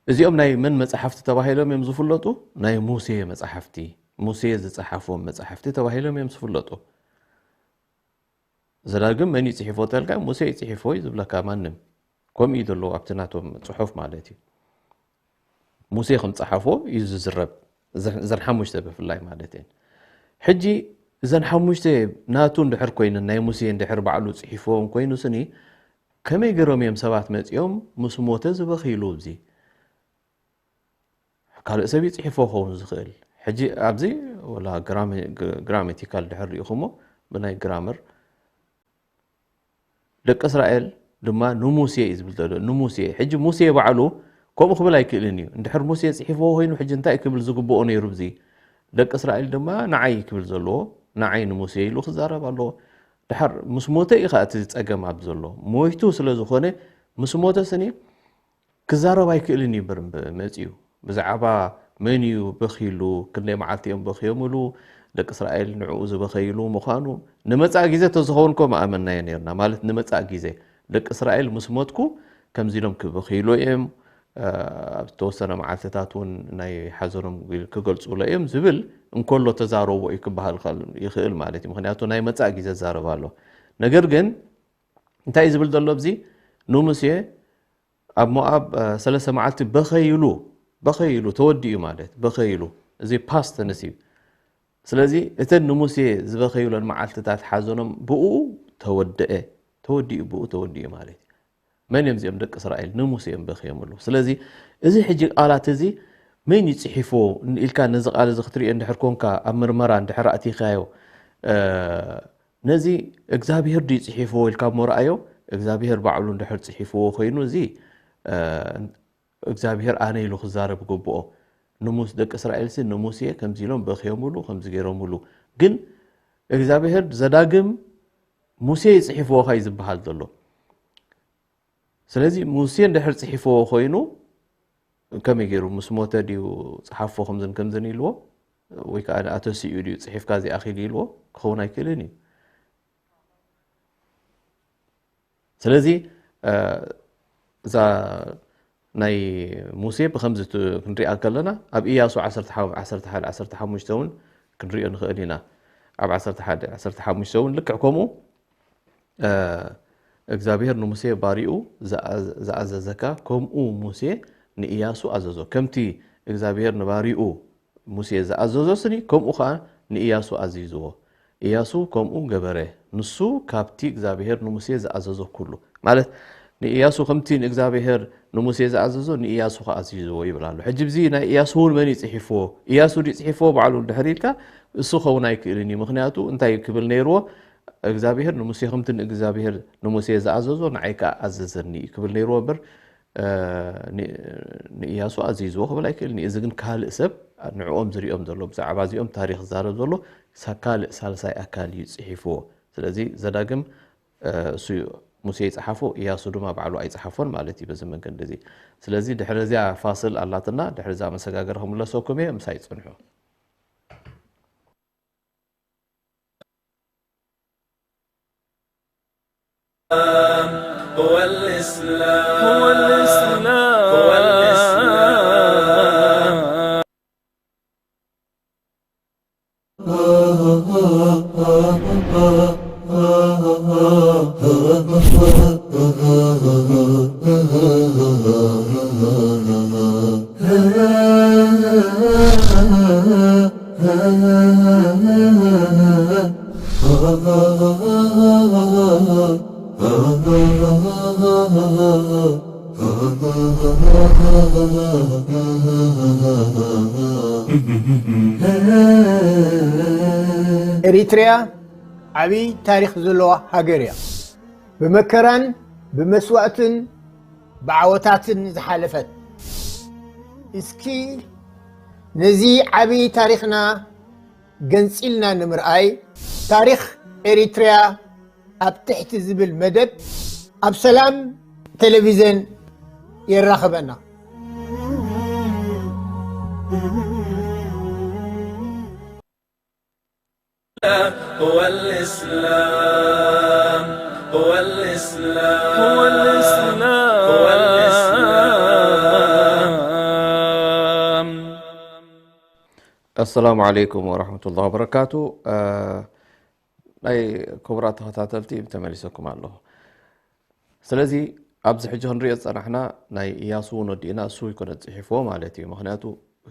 እዚኦም ናይ መን መጻሕፍቲ ተባሂሎም እዮም ዝፍለጡ? ናይ ሙሴ መጻሕፍቲ፣ ሙሴ ዝጸሓፎም መጻሕፍቲ ተባሂሎም እዮም ዝፍለጡ። ዘዳግም መን እዩ ጽሒፎ ተልካ? ሙሴ እዩ ጽሒፎ እዩ ዝብለካ ማንም። ከምኡ እዩ ዘሎ ኣብቲ ናቶም ጽሑፍ ማለት እዩ። ሙሴ ከም ጸሓፎ እዩ ዝዝረብ። እዘን፣ እዘን ሓሙሽተ ብፍላይ ማለት እየን። ሕጂ እዘን ሓሙሽተ ናቱ እንድሕር ኮይነን፣ ናይ ሙሴ እንድሕር ባዕሉ ጽሒፎም ኮይኑ ስኒ፣ ከመይ ገይሮም እዮም ሰባት መጺኦም ምስ ሞተ ዝበኽይሉ? ኣብዚ ካልእ ሰብ እዩ ጽሒፎ ክኸውን ዝኽእል። ሕጂ ኣብዚ ወላ ግራመ-፣ ግ-፣ ግራመቲካል ድሕር ርኢኹሞ ብናይ ግራመር ደቂ እስራኤል ድማ ንሙሴ እዩ ዝብል ዘሎ። ንሙሴ። ሕጂ ሙሴ ባዕሉ ከምኡ ክብል ኣይክእልን እዩ። እንድሕር ሙሴ ጽሒፍዎ ኮይኑ ሕጂ እንታይ ክብል ዝግብኦ ነይሩ? ብዚ ደቂ እስራኤል ድማ ንዓይ ክብል ዘለዎ፣ ንዓይ ንሙሴ ኢሉ ክዛረብ ኣለዎ። ድሓር ምስ ሞተ እዩ ኸኣ እቲ ጸገም ኣብ ዘሎ። ሞይቱ ስለ ዝኾነ ምስ ሞተ ስኒ ክዛረብ ኣይክእልን እዩ እምበር መጺኡ። ብዛዕባ መን እዩ በኺሉ፣ ክንደይ መዓልቲ እዮም በኺዮምሉ፣ ደቂ እስራኤል ንዕኡ ዝበኸይሉ ምዃኑ፣ ንመጻኢ ግዜ ተዝኸውን እኮ ምኣመንናዮ ነይርና። ማለት ንመጻኢ ግዜ ደቂ እስራኤል ምስ ሞትኩ ከምዚ ኢሎም ክበኽይሉ እዮም፣ እ፣ ኣብ ዝተወሰነ መዓልትታት እውን ናይ ሓዘኖም ክገልጹሉ እዮም ዝብል እንከሎ ተዛረቦ እዩ ክበሃል ይኽእል ማለት እዩ። ምኽንያቱ ናይ መጻኢ ግዜ ዝዛረብ ኣሎ። ነገር ግን እንታይ እዩ ዝብል ዘሎ ኣብዚ? ንሙሴ ኣብ ሞኣብ፣ እ፣ ሰለስተ መዓልቲ በኸይሉ፣ በኸይሉ፣ ተወዲኡ ማለት፣ በኸይሉ። እዚ ፓስት ተንስ እዩ። ስለዚ እተን ንሙሴ ዝበኸዩለን መዓልትታት ሓዘኖም ብኡ ተወደአ፣ ተወዲኡ፣ ብኡ ተወዲኡ ማለት እዩ። መን እዮም እዚኦም ደቂ እስራኤል? ንሙሴ እዮም በኽዮምሉ። ስለዚ እዚ ሕጂ ቃላት እዚ መን እዩ ጽሒፍዎ ኢልካ ነዚ ቃል እዚ ክትሪኦ እንድሕር ኮንካ፣ ኣብ ምርመራ እንድሕር ኣእቲኻዮ፣ እ፣ ነዚ እግዚኣብሄር ድዩ ጽሒፍዎ ኢልካ እሞ ረኣዮ። እግዚኣብሄር ባዕሉ እንድሕር ጽሒፍዎ ኮይኑ፣ እዚ፣ እ፣ እግዚኣብሄር ኣነ ኢሉ ክዛረብ ግብኦ። ንሙስ-፣ ደቂ እስራኤልሲ ንሙሴ ከምዚ ኢሎም በኽዮምሉ፣ ከምዚ ገይሮምሉ። ግን እግዚኣብሄር ዘዳግም ሙሴ እዩ ጽሒፍዎ ኸዩ ዝበሃል ዘሎ። ስለዚ ሙሴ እንድሕር ጽሒፍዎ ኮይኑ፣ ከመይ ገይሩ ምስ ሞተ ድዩ ጽሓፎ ከምዝን ከምዝን ኢልዎ? ወይ ከኣ ኣተሲኡ ድዩ ጽሒፍካ እዚኣ ኺድ ኢልዎ? ክኸውን ኣይክእልን እዩ። ስለዚ፣ እ፣ እዛ ናይ ሙሴ ብኸምዚ ት-፣ ክንሪኣ ከለና፣ ኣብ ኢያሱ ዓሰርተ ሓደ፣ ዓሰርተ ሓደ፣ ዓሰርተ ሓሙሽተ እውን ክንሪኦ ንኽእል ኢና። ኣብ ዓሰርተ ሓደ፣ ዓሰርተ ሓሙሽተ እውን ልክዕ ከምኡ፣ እ፣ እግዚኣብሄር ንሙሴ ባሪኡ ዝኣ-፣ ዝኣዘዘካ፣ ከምኡ ሙሴ ንኢያሱ ኣዘዞ። ከምቲ እግዚኣብሄር ንባሪኡ ሙሴ ዝኣዘዞ ስኒ፣ ከምኡ ኸኣ ንኢያሱ ኣዚዝዎ። ኢያሱ ከምኡ ገበረ። ንሱ ካብቲ እግዚኣብሄር ንሙሴ ዝኣዘዞ ኩሉ፣ ማለት ንኢያሱ ከምቲ ንእግዚኣብሄር ንሙሴ ዝኣዘዞ ንኢያሱ ኸኣ ኣዚዝዎ ይብል ኣሎ። ሕጂ ብዚ ናይ ኢያሱ እውን መን እዩ ጽሒፍዎ? ኢያሱ ድዩ ጽሒፍዎ ባዕሉ እንድሕር ኢልካ፣ እሱ ኸውን ኣይክእልን እዩ። ምኽንያቱ እንታይ ክብል ነይርዎ? እግዚኣብሄር ንሙሴ ከምቲ ንእግዚኣብሄር ንሙሴ ዝኣዘዞ ንዓይ ከኣ ኣዘዘኒ እዩ ክብል ነይርዎ እምበር፣ እ፣ ን-፣ ንኢያሱ ኣዚዝዎ ክብል ኣይክእልን እዩ። እዚ ግን ካልእ ሰብ ንዕኦም ዝሪኦም ዘሎ፣ ብዛዕባ እዚኦም ታሪኽ ዝዛረብ ዘሎ ሳ-፣ ካልእ ሳልሳይ ኣካል እዩ ጽሒፍዎ። ስለዚ ዘዳግም፣ እ፣ እሱ እዩ፣ ሙሴ ይጽሓፎ፣ ኢያሱ ድማ ባዕሉ ኣይጽሓፎን ማለት እዩ በዚ መንገዲ እዚ። ስለዚ ድሕሪ እዚኣ ፋስል ኣላትና፣ ድሕሪ እዛ መሰጋገሪ ክምለሰኩም እየ፣ ምሳይ ጽንሑ። هو الإسلام، هو الإسلام، هو الإسلام. ኤሪትሪያ ዓብዪ ታሪኽ ዘለዋ ሃገር እያ። ብመከራን ብመስዋእትን ብዓወታትን ዝሓለፈት። እስኪ ነዚ ዓብዪ ታሪኽና ገንጺልና ንምርኣይ፣ ታሪኽ ኤሪትሪያ ኣብ ትሕቲ ዝብል መደብ ኣብ ሰላም ቴሌቪዝን የራኽበና። هو الإسلام، هو الإسلام، هو الإسلام، هو الإسلام. السلام عليكم ورحمة الله وبركاته. እ፣ ናይ ክቡራት ተኸታተልቲ ተመሊሰኩም ኣለኹ። ስለዚ ኣብዚ ሕጂ ክንሪኦ ዝጸናሕና ናይ ኢያሱ እውን ወዲእና፣ እሱ ኣይኮነን ጽሒፍዎ ማለት እዩ። ምኽንያቱ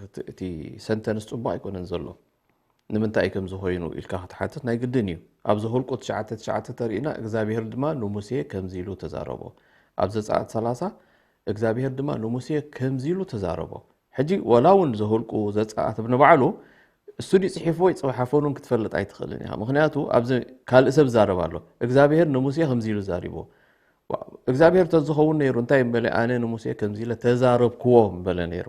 እቲ፣ እቲ ሰንተንስ ጽቡቕ ኣይኮነን ዘሎ። ንምንታይ እዩ ከምዚ ኮይኑ ኢልካ ክትሓትት ናይ ግድን እዩ። ኣብ ዘኍልቁ ትሽዓተ ትሽዓተ ተሪእና፣ እግዚኣብሄር ድማ ንሙሴ ከምዚ ኢሉ ተዛረቦ። ኣብ ዘጸኣት ሰላሳ እግዚኣብሄር ድማ ንሙሴ ከምዚ ኢሉ ተዛረቦ። ሕጂ ወላ እውን ዘኍልቁ ዘጸኣት ንባዕሉ እሱ ድዩ ጽሒፍዎ ኣይጽሓፎን እውን ክትፈልጥ ኣይትኽእልን ኢኻ። ምኽንያቱ ኣብዚ ካልእ ሰብ ይዛረብ ኣሎ። እግዚኣብሄር ንሙሴ ከምዚ ኢሉ ዛሪብዎ። ዋ-፣ እግዚኣብሄር ተዝኸውን ነይሩ እንታይ ምበለ? ኣነ ንሙሴ ከምዚ ኢለ ተዛረብክዎ ምበለ ነይሩ።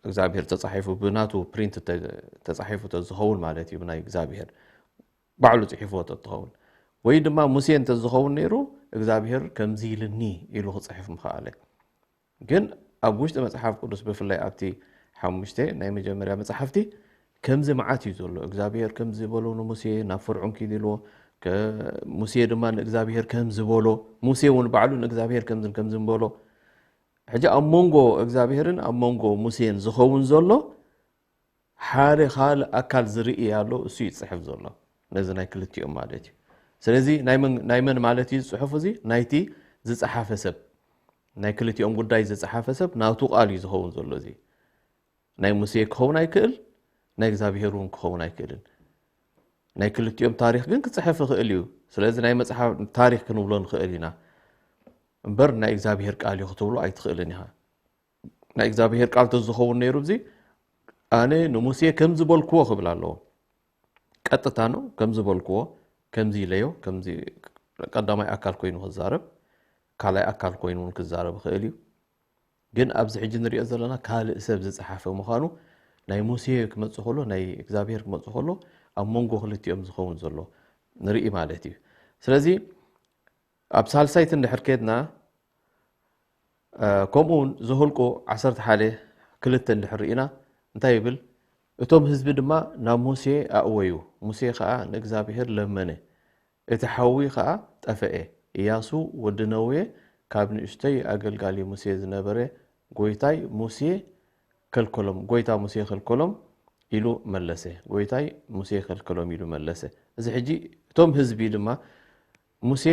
እግዚኣብሄር ተጻሒፉ ብናቱ ፕሪንት ተ-፣ ተጻሒፉ ተዝኸውን ማለት እዩ፣ ብናይ እግዚኣብሄር ባዕሉ ጽሒፍዎ ተትኸውን። ወይ ድማ ሙሴ እንተዝኸውን ነይሩ እግዚኣብሄር ከምዚ ኢልኒ ኢሉ ክጽሕፍ ምኸኣለ። ግን ኣብ ውሽጢ መጽሓፍ ቅዱስ ብፍላይ ኣብቲ ሓሙሽተ ናይ መጀመርያ መጽሓፍቲ ከምዚ መዓት እዩ ዘሎ። እግዚኣብሄር ከምዚ በሎ ንሙሴ፣ ናብ ፈርዖን ኪድ ኢልዎ፣ ከ-፣ ሙሴ ድማ ንእግዚኣብሄር ከምዚ በሎ፣ ሙሴ እውን ባዕሉ ንእግዚኣብሄር ከምዝን ከምዝን በሎ። ሕጂ ኣብ መንጎ እግዚኣብሄርን ኣብ መንጎ ሙሴን ዝኸውን ዘሎ ሓደ ካልእ ኣካል ዝርኢ ኣሎ፣ እሱ እዩ ዝጽሕፍ ዘሎ። ነዚ ናይ ክልቲኦም ማለት እዩ። ስለዚ ናይ መን፣ ናይ መን ማለት እዩ ዝጽሑፍ እዚ? ናይቲ ዝጸሓፈ ሰብ፣ ናይ ክልቲኦም ጉዳይ ዝጸሓፈ ሰብ ናቱ ቃል እዩ ዝኸውን ዘሎ እዚ። ናይ ሙሴ ክኸውን ኣይክእል፣ ናይ እግዚኣብሄር እውን ክኸውን ኣይክእልን። ናይ ክልቲኦም ታሪኽ ግን ክጽሕፍ ይኽእል እዩ። ስለዚ ናይ መጽሓፍ ታሪኽ ክንብሎ ንኽእል ኢና። እምበር ናይ እግዚኣብሔር ቃል እዩ ክትብሎ ኣይትኽእልን ኢኻ። ናይ እግዚኣብሔር ቃል ተዝኸውን ነይሩ፣ እዚ ኣነ ንሙሴ ከም ዝበልክዎ ክብል ኣለዎ። ቀጥታ ነው ከም ዝበልክዎ፣ ከምዚ ኢለዮ፣ ከምዚ ቀዳማይ ኣካል ኮይኑ ክዛረብ፣ ካልኣይ ኣካል ኮይኑ እውን ክዛረብ ይኽእል እዩ። ግን ኣብዚ ሕጂ ንሪኦ ዘለና ካልእ ሰብ ዝጸሓፈ ምዃኑ፣ ናይ ሙሴ ክመጽእ ከሎ፣ ናይ እግዚኣብሔር ክመጽእ ከሎ፣ ኣብ መንጎ ክልቲኦም ዝኸውን ዘሎ ንርኢ ማለት እዩ። ስለዚ ኣብ ሳልሳይቲ እንድሕር ኬድና፣ ከምኡ እውን ዘሁልቁ ዓሰርተ ሓደ ክልተ እንድሕር ርኢና እንታይ ይብል? እቶም ህዝቢ ድማ ናብ ሙሴ ኣእወዩ፣ ሙሴ ኸኣ ንእግዚኣብሔር ለመነ፣ እቲ ሓዊ ኸኣ ጠፈኤ። ኢያሱ ወዲ ነዌ ካብ ንእሽተይ ኣገልጋሊ ሙሴ ዝነበረ፣ ጎይታይ ሙሴ ከልከሎም፣ ጎይታ ሙሴ ከልከሎም ኢሉ መለሰ። ጎይታይ ሙሴ ከልከሎም ኢሉ መለሰ። እዚ ሕጂ እቶም ህዝቢ ድማ ሙሴ፣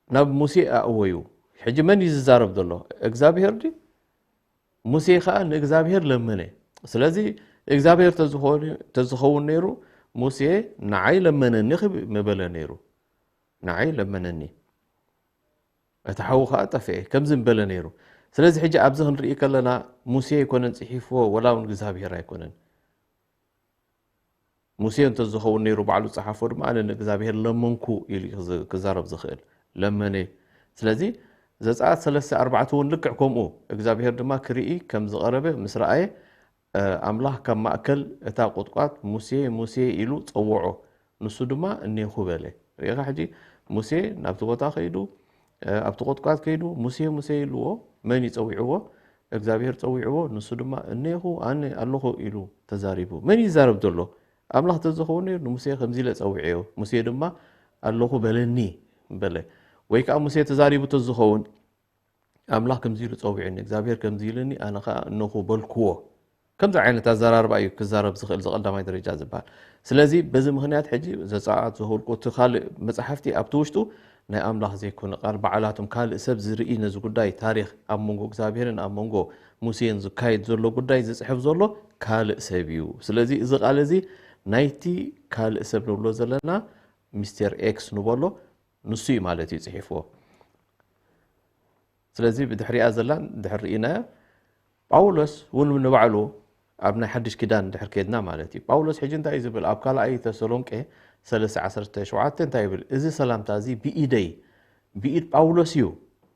ናብ ሙሴ ኣእወዩ። ሕጂ መን እዩ ዝዛረብ ዘሎ? እግዚኣብሔር ድዩ? ሙሴ ኸኣ ንእግዚኣብሔር ለመነ። ስለዚ እግዚኣብሔር ተዝኾን-፣ ተዝኸውን ነይሩ፣ ሙሴ ንዓይ ለመነኒ ክብ-፣ ምበለ ነይሩ። ንዓይ ለመነኒ፣ እቲ ሓዊ ኸኣ ጠፍኤ፣ ከምዚ ምበለ ነይሩ። ስለዚ ሕጂ ኣብዚ ክንርኢ ከለና ሙሴ ኣይኮነን ጽሒፍዎ፣ ወላ እውን እግዚኣብሔር ኣይኮነን። ሙሴ እንተዝኸውን ነይሩ ባዕሉ ጸሓፎ ድማ፣ ኣነ ንእግዚኣብሔር ለመንኩ ኢሉ እዩ ክዝ-፣ ክዛረብ ዝኽእል። ለመነ። ስለዚ ዘጸኣት ሰለስተ ኣርባዕተ እውን ልክዕ ከምኡ፣ እግዚኣብሔር ድማ ክርኢ ከም ዝቐረበ ምስ ረኣየ፣ እ፣ ኣምላኽ ካብ ማእከል እታ ቁጥቋጥ፣ "ሙሴ፣ ሙሴ" ኢሉ ጸውዖ። ንሱ ድማ "እኔኹ" በለ። ርኢኻ ሕጂ፣ ሙሴ ናብቲ ቦታ ከይዱ፣ እ፣ ኣብቲ ቁጥቋጥ ከይዱ፣ "ሙሴ፣ ሙሴ" ኢልዎ። መን እዩ ጸዊዕዎ? እግዚኣብሔር ጸዊዕዎ። ንሱ ድማ "እኔኹ፣ ኣነ ኣለኹ" ኢሉ ተዛሪቡ። መን እዩ ይዛረብ ዘሎ? ኣምላኽ ተዝኸውን ነይሩ፣ ንሙሴ ከምዚ ኢለ ጸዊዐዮ፣ ሙሴ ድማ "ኣለኹ በለኒ" በለ። ወይ ከኣ ሙሴ ተዛሪቡ ተዝኸውን፣ ኣምላኽ ከምዚ ኢሉ ጸዊዑኒ፣ እግዚኣብሔር ከምዚ ኢሉኒ፣ ኣነ ኸኣ እነኹ በልክዎ። ከምዚ ዓይነት ኣዘራርባ እዩ ክዛረብ ዝኽእል፣ እዚ ቀዳማይ ደረጃ ዝበሃል። ስለዚ በዚ ምኽንያት ሕጂ ዘጸኣት፣ ዘሁልቁ፣ እቲ ካልእ መጻሕፍቲ ኣብቲ ውሽጡ ናይ ኣምላኽ ዘይኮነ ቃል፣ ባዕላቶም ካልእ ሰብ ዝርኢ፣ ነዚ ጉዳይ ታሪኽ ኣብ መንጎ እግዚኣብሔርን ኣብ መንጎ ሙሴን ዝካየድ ዘሎ ጉዳይ ዝጽሕፍ ዘሎ ካልእ ሰብ እዩ። ስለዚ እዚ ቃል እዚ ናይቲ ካልእ ሰብ ንብሎ ዘለና ሚስተር ኤክስ ንበሎ፣ ንሱ እዩ ማለት እዩ ጽሒፍዎ። ስለዚ ብድሕሪኣ ዘላ ድሕር ርኢናዮ፣ ጳውሎስ እውን ንባዕሉ ኣብ ናይ ሓድሽ ኪዳን ድሕር ከድና ማለት እዩ። ጳውሎስ ሕጂ እንታይ እዩ ዝብል? ኣብ ካልኣይ ተሰሎንቄ ሰለስተ ዓሰርተ ሸውዓተ እንታይ ይብል? "እዚ ሰላምታ እዚ ብኢደይ፣ ብኢድ ጳውሎስ እዩ።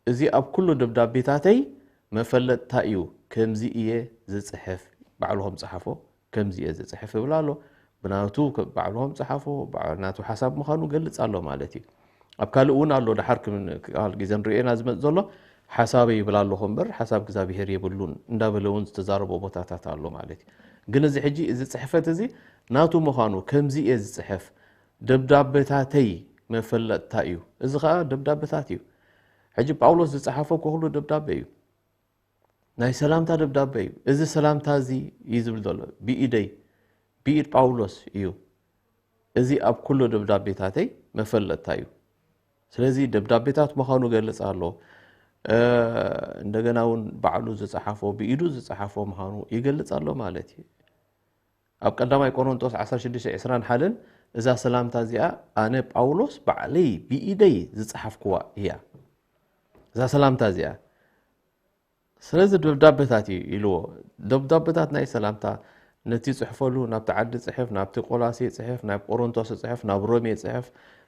እዚ ኣብ ኩሉ ደብዳቤታተይ መፈለጥታ እዩ። ከምዚ እየ ዝጽሕፍ።" ባዕሉ ከም ጸሓፎ፣ "ከምዚ እየ ዝጽሕፍ" ይብል ኣሎ። ብናቱ ከ-፣ ባዕሉ ከም ጸሓፎ፣ ባዕ-፣ ናቱ ሓሳብ ምዃኑ ገልጽ ኣሎ ማለት እዩ። ኣብ ካልእ እውን ኣሎ፣ ደሓር ክም-፣ ክል ግዜ ንርእዮ ኢና ዝመጽእ ዘሎ፣ "ሓሳበይ" ይብል ኣለኹ እምበር፣ "ሓሳብ እግዚኣብሄር የብሉን" እንዳበለ እውን ዝተዛረቦ ቦታታት ኣሎ ማለት እዩ። ግን እዚ ሕጂ፣ እዚ ጽሕፈት እዚ ናቱ ምዃኑ፣ "ከምዚ እየ ዝጽሕፍ፣ ደብዳበታተይ መፈለጥታ እዩ።" እዚ ኸኣ ደብዳበታት እዩ። ሕጂ ጳውሎስ ዝጸሓፎ እኮ ኩሉ ደብዳበ እዩ። ናይ ሰላምታ ደብዳበ እዩ። "እዚ ሰላምታ እዚ" እዩ ዝብል ዘሎ፣ "ብኢደይ፣ ብኢድ ጳውሎስ እዩ። እዚ ኣብ ኩሉ ደብዳቤታተይ መፈለጥታ እዩ።" ስለዚ ደብዳቤታት ምዃኑ ገልጽ ኣሎ። እ፣ እንደገና እውን ባዕሉ ዝጸሓፎ፣ ብኢዱ ዝጸሓፎ ምዃኑ ይገልጽ ኣሎ ማለት እዩ። ኣብ ቀዳማይ ቆሮንቶስ ዓሰርተ ሽዱሽተ ዕስራን ሓደን፣ "እዛ ሰላምታ እዚኣ ኣነ ጳውሎስ ባዕለይ ብኢደይ ዝጸሓፍክዋ እያ።" እዛ ሰላምታ እዚኣ ስለዚ ደብዳበታት እዩ ኢልዎ። ደብዳበታት ናይ ሰላምታ፣ ነቲ ጽሕፈሉ፣ ናብቲ ዓዲ ጽሕፍ፣ ናብቲ ቆላሴ ጽሕፍ፣ ናብ ቆሮንቶስ ጽሕፍ፣ ናብ ሮሜ ጽሕፍ፣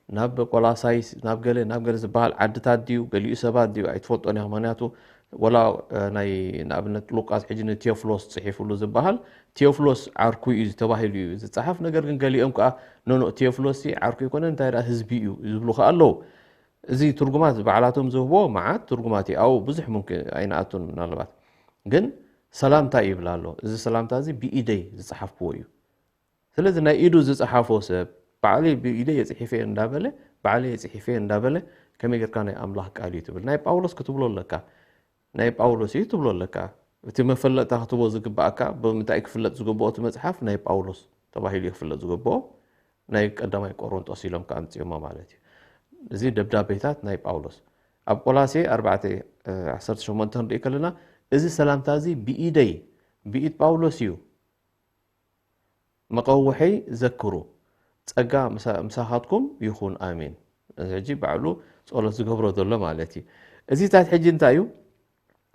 ናብ ቆላሳይስ፣ ናብ ገለ፣ ናብ ገለ ዝበሃል ዓድታት ድዩ፣ ገሊኡ ሰባት ድዩ፣ ኣይትፈልጦን ኢኻ። ምኽንያቱ፣ ወላ፣ እ፣ ናይ፣ ንኣብነት፣ ሉቃስ ሕጂ ንቴዎፍሎስ ጽሒፍሉ ዝበሃል፣ ቴዎፍሎስ ዓርኩ እዩ ተባሂሉ እዩ ዝጸሓፍ። ነገር ግን፣ ገሊኦም ከኣ፣ "ኖ፣ ኖ፣ ቴዎፍሎስ ዓርኩ ኣይኮነን፣ እንታይ ደኣ ህዝቢ እዩ" ዝብሉ ከኣ ኣለዉ። እዚ ትርጉማት ባዕላቶም ዝህብዎ መዓት ትርጉማት እዩ። ኣብኡ ብዙሕ ሙምኪን ኣይንኣቱን ምናልባት። ግን ሰላምታ ይብል ኣሎ። "እዚ ሰላምታ እዚ ብኢደይ ዝጸሓፍክዎ እዩ።" ስለዚ ናይ ኢዱ ዝጸሓፎ ሰብ፣ "ባዕለይ ብኢደይ የጽሒፈ" እንዳበለ፣ "ባዕለይ የጽሒፈ" እንዳበለ፣ ከመይ ጌርካ ናይ ኣምላኽ ቃል እዩ ትብል? ናይ ጳውሎስ ክትብሎ ኣለካ። ናይ ጳውሎስ እዩ ትብሎ ኣለካ። እቲ መፈለጥታ ክትቦ ዝግባኣካ፣ ብምንታይ ክፍለጥ ዝግብኦ እቲ መጽሓፍ ናይ ጳውሎስ ተባሂሉ እዩ ክፍለጥ ዝግብኦ። ናይ ቀዳማይ ቆሮንጦስ ኢሎም ከኣ ኣምጺኦሞ ማለት እዩ። እዚ ደብዳቤታት ናይ ጳውሎስ። ኣብ ቆላሴ ኣርባዕተ ዓሰርተ ሸሞንተ ክንርኢ ከለና፣ "እዚ ሰላምታ እዚ ብኢደይ፣ ብኢድ ጳውሎስ እዩ። መቐውሐይ ዘክሩ፣ ጸጋ ምሳ-፣ ምሳኻትኩም ይኹን፣ ኣሜን።" እዚ ሕጂ ባዕሉ ጸሎት ዝገብሮ ዘሎ ማለት እዩ። እዚታት ሕጂ እንታይ እዩ?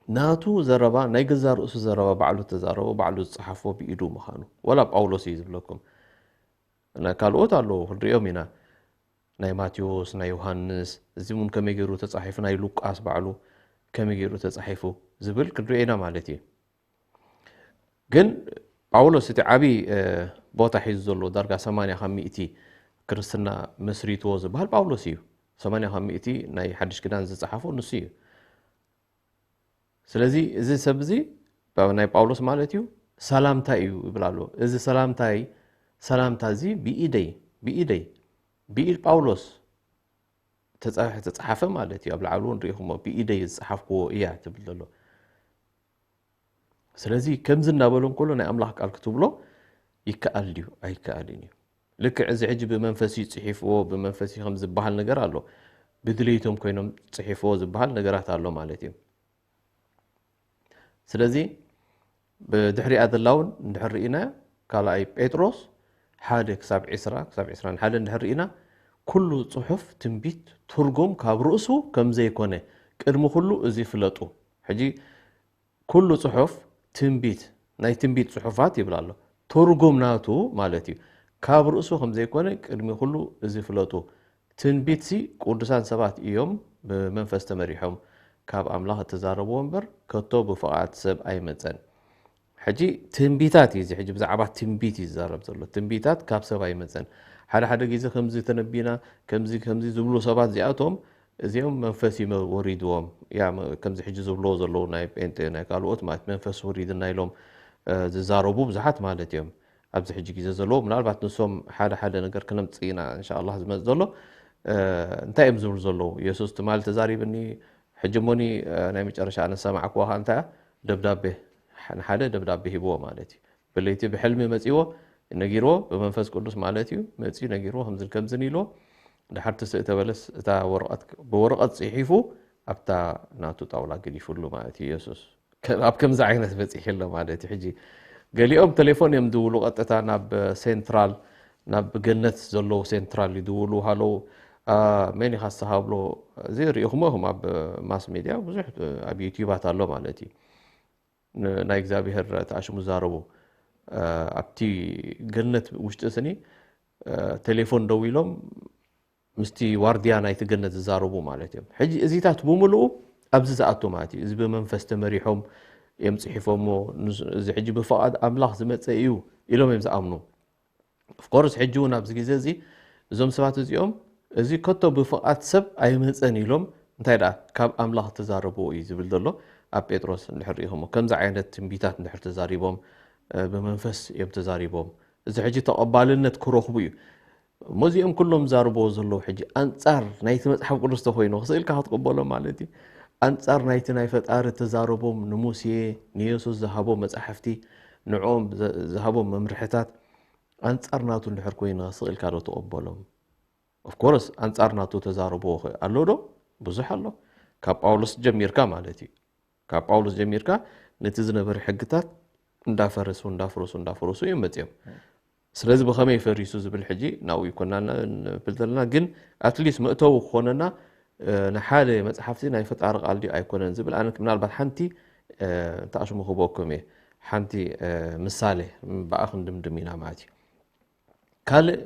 ናቱ ዘረባ፣ ናይ ገዛ ርእሱ ዘረባ ባዕሉ ተዛረቦ፣ ባዕሉ ዝጸሓፎ ብኢዱ ምዃኑ። ወላ ጳውሎስ እዩ ዝብለኩም። ናይ ካልኦት ኣለዉ፣ ክንሪኦም ኢና። ናይ ማቴዎስ፣ ናይ ዮሃንስ፣ እዚ እውን ከመይ ገይሩ ተጻሒፉ፣ ናይ ሉቃስ ባዕሉ ከመይ ገይሩ ተጻሒፉ ዝብል ክንሪኦ ኢና ማለት እዩ። ግን ጳውሎስ እቲ ዓቢ፣ እ፣ ቦታ ሒዙ ዘሎ ዳርጋ ሰማንያ ካብ ሚእቲ ክርስትና መስሪትዎ ዝበሃል ጳውሎስ እዩ። ሰማንያ ካብ ሚእቲ ናይ ሓድሽ ኪዳን ዝጸሓፎ ንሱ እዩ። ስለዚ እዚ ሰብ እዚ ባ-፣ ናይ ጳውሎስ ማለት እዩ፣ ሰላምታ እዩ ይብል ኣሎ። እዚ ሰላምታይ፣ ሰላምታ እዚ ብኢደይ፣ ብኢደይ፣ ብኢድ ጳውሎስ ተጻ-፣ ተጻሓፈ ማለት እዩ። ኣብ ላዕሊ እውን ርኢኹሞ፣ ብኢደይ ዝጸሓፍክዎ እያ ትብል ዘሎ። ስለዚ ከምዚ እናበሎ እንከሎ ናይ ኣምላኽ ቃል ክትብሎ ይከኣል ድዩ? ኣይከኣልን እዩ። ልክዕ እዚ ሕጂ ብመንፈስ እዩ ጽሒፍዎ፣ ብመንፈስ እዩ ከም ዝበሃል ነገር ኣሎ። ብድሌቶም ኮይኖም ጽሒፍዎ ዝበሃል ነገራት ኣሎ ማለት እዩ። ስለዚ ብድሕሪኣ ዘላ እውን እንድሕር ርኢና፣ ካልኣይ ጴጥሮስ ሓደ ክሳብ ዒስራ፣ ክሳብ ዒስራን ሓደ እንድሕር ርኢና፣ ኩሉ ጽሑፍ ትንቢት ትርጉም ካብ ርእሱ ከም ዘይኮነ ቅድሚ ኩሉ እዚ ፍለጡ። ሕጂ ኩሉ ጽሑፍ ትንቢት፣ ናይ ትንቢት ጽሑፋት ይብል ኣሎ። ትርጉም ናቱ ማለት እዩ። ካብ ርእሱ ከም ዘይኮነ ቅድሚ ኩሉ እዚ ፍለጡ። ትንቢትሲ ቅዱሳን ሰባት እዮም ብመንፈስ ተመሪሖም ካብ ኣምላኽ እተዛረብዎ እምበር፣ ከቶ ብፍቓድ ሰብ ኣይመጸን። ሕጂ ትንቢታት እዩ እዚ፣ ሕጂ ብዛዕባ ትንቢት እዩ ዝዛረብ ዘሎ። ትንቢታት ካብ ሰብ ኣይመጸን። ሓደ ሓደ ግዜ ከምዚ ተነቢና፣ ከምዚ፣ ከምዚ ዝብሉ ሰባት እዚኣቶም፣ እዚኦም መንፈስ እዩ መ-፣ ወሪድዎም። ያ፣ መ-፣ ከምዚ ሕጂ ዝብልዎ ዘለዉ ናይ ጴንጤ፣ ናይ ካልኦት ማለት መንፈስ ወሪድና ኢሎም፣ እ፣ ዝዛረቡ ብዙሓት ማለት እዮም። ኣብዚ ሕጂ ግዜ ዘለዉ፣ ምናልባት ንሶም ሓደ ሓደ ነገር ክነምጽእ ኢና፣ እንሻ ኣላህ ዝመጽእ ዘሎ፣ እ፣ እንታይ እዮም ዝብሉ ዘለዉ? የሱስ ትማሊ ተዛሪብኒ፣ ሕጂ እሞኒ፣ እ፣ ናይ መጨረሻ ኣነ ዝሰማዕክዎ ኸኣ እንታይ እያ? ደብዳቤ፣ ንሓደ ደብዳቤ ሂብዎ ማለት እዩ። ብለይቲ ብሕልሚ መጺዎ፣ ነጊርዎ፣ ብመንፈስ ቅዱስ ማለት እዩ፣ መጺኡ ነጊርዎ፣ ከምዝን ከምዝን ኢልዎ፣ ድሓር ትስእተ በለስ እታ ወረቐት፣ ብወረቐት ጽሒፉ ኣብታ ናቱ ጣውላ ገዲፉሉ ማለት እዩ የሱስ። ከ-፣ ኣብ ከምዚ ዓይነት በጺሑ ኣሎ ማለት እዩ። ሕጂ ገሊኦም ቴሌፎን እዮም ዝድውሉ ቀጥታ ናብ ሴንትራል፣ ናብ ገነት ዘለዉ ሴንትራል ይድውሉ ሃለዉ። አ፣ መን ኢኻ ንስኻ ብሎ፣ እዚ ርኢኹሞ ኢኹም ኣብ ማስ ሜድያ ብዙሕ ኣብ ዩትዩባት ኣሎ ማለት እዩ። ን-፣ ናይ እግዚኣብሔር ተኣሽሙ ዝዛረቡ፣ አ፣ ኣብቲ ገነት ውሽጢ ስኒ፣ አ፣ ቴሌፎን ደዊሎም ምስቲ ዋርድያ ናይቲ ገነት ዝዛረቡ ማለት እዮም። ሕጂ እዚታት ብምልኡ ኣብዚ ዝኣቱ ማለት እዩ። እዚ ብመንፈስ ተመሪሖም እዮም ጽሒፎሞ። ንስ-፣ እዚ ሕጂ ብፍቓድ ኣምላኽ ዝመጸ እዩ ኢሎም እዮም ዝኣምኑ። ኦፍኮርስ ሕጂ እውን ኣብዚ ግዜ እዚ እዞም ሰባት እዚኦም እዚ ከቶ ብፍቓድ ሰብ ኣይመጸን ኢሎም እንታይ ደኣ ካብ ኣምላኽ ተዛረብዎ እዩ ዝብል ዘሎ ኣብ ጴጥሮስ እንድሕር ርኢኹሞ። ከምዚ ዓይነት ትንቢታት እንድሕር ተዛሪቦም፣ እ፣ ብመንፈስ እዮም ተዛሪቦም። እዚ ሕጂ ተቐባልነት ክረኽቡ እዩ። እሞ እዚኦም ኩሎም ዝዛረብዎ ዘለዉ ሕጂ ኣንጻር ናይቲ መጽሓፍ ቅዱስ ተኾይኑ ክስእልካ ክትቅበሎ ማለት እዩ። ኣንጻር ናይቲ ናይ ፈጣሪ ተዛረቦም ንሙሴ፣ ንየሱስ ዝሃቦ መጻሕፍቲ፣ ንዕኦም ዘ-፣ ዝሃቦም መምርሕታት ኣንጻር ናቱ እንድሕር ኮይና ስቕ ኢልካ ዶ ትቕበሎም? ኦፍኮርስ ኣንጻር ናቱ ተዛረብዎ ኸ ኣሎ ዶ? ብዙሕ ኣሎ። ካብ ጳውሎስ ጀሚርካ ማለት እዩ። ካብ ጳውሎስ ጀሚርካ ነቲ ዝነበረ ሕግታት እንዳፈረሱ፣ እንዳፈረሱ፣ እንዳፈረሱ እዮም መጺኦም። ስለዚ ብኸመይ ፈሪሱ ዝብል ሕጂ ናብኡ ይኮና ንብል ዘለና፣ ግን ኣትሊስት መእተዊ ክኾነና፣ እ፣ ንሓደ መጽሓፍቲ ናይ ፈጣሪ ቃል ድዩ ኣይኮነን ዝብል ኣነ ምናልባት ሓንቲ፣ እ፣ ተኣሽሙ ክህበኩም እየ። ሓንቲ፣ እ፣ ምሳሌ ብኣ ክንድምድም ኢና ማለት እዩ። ካልእ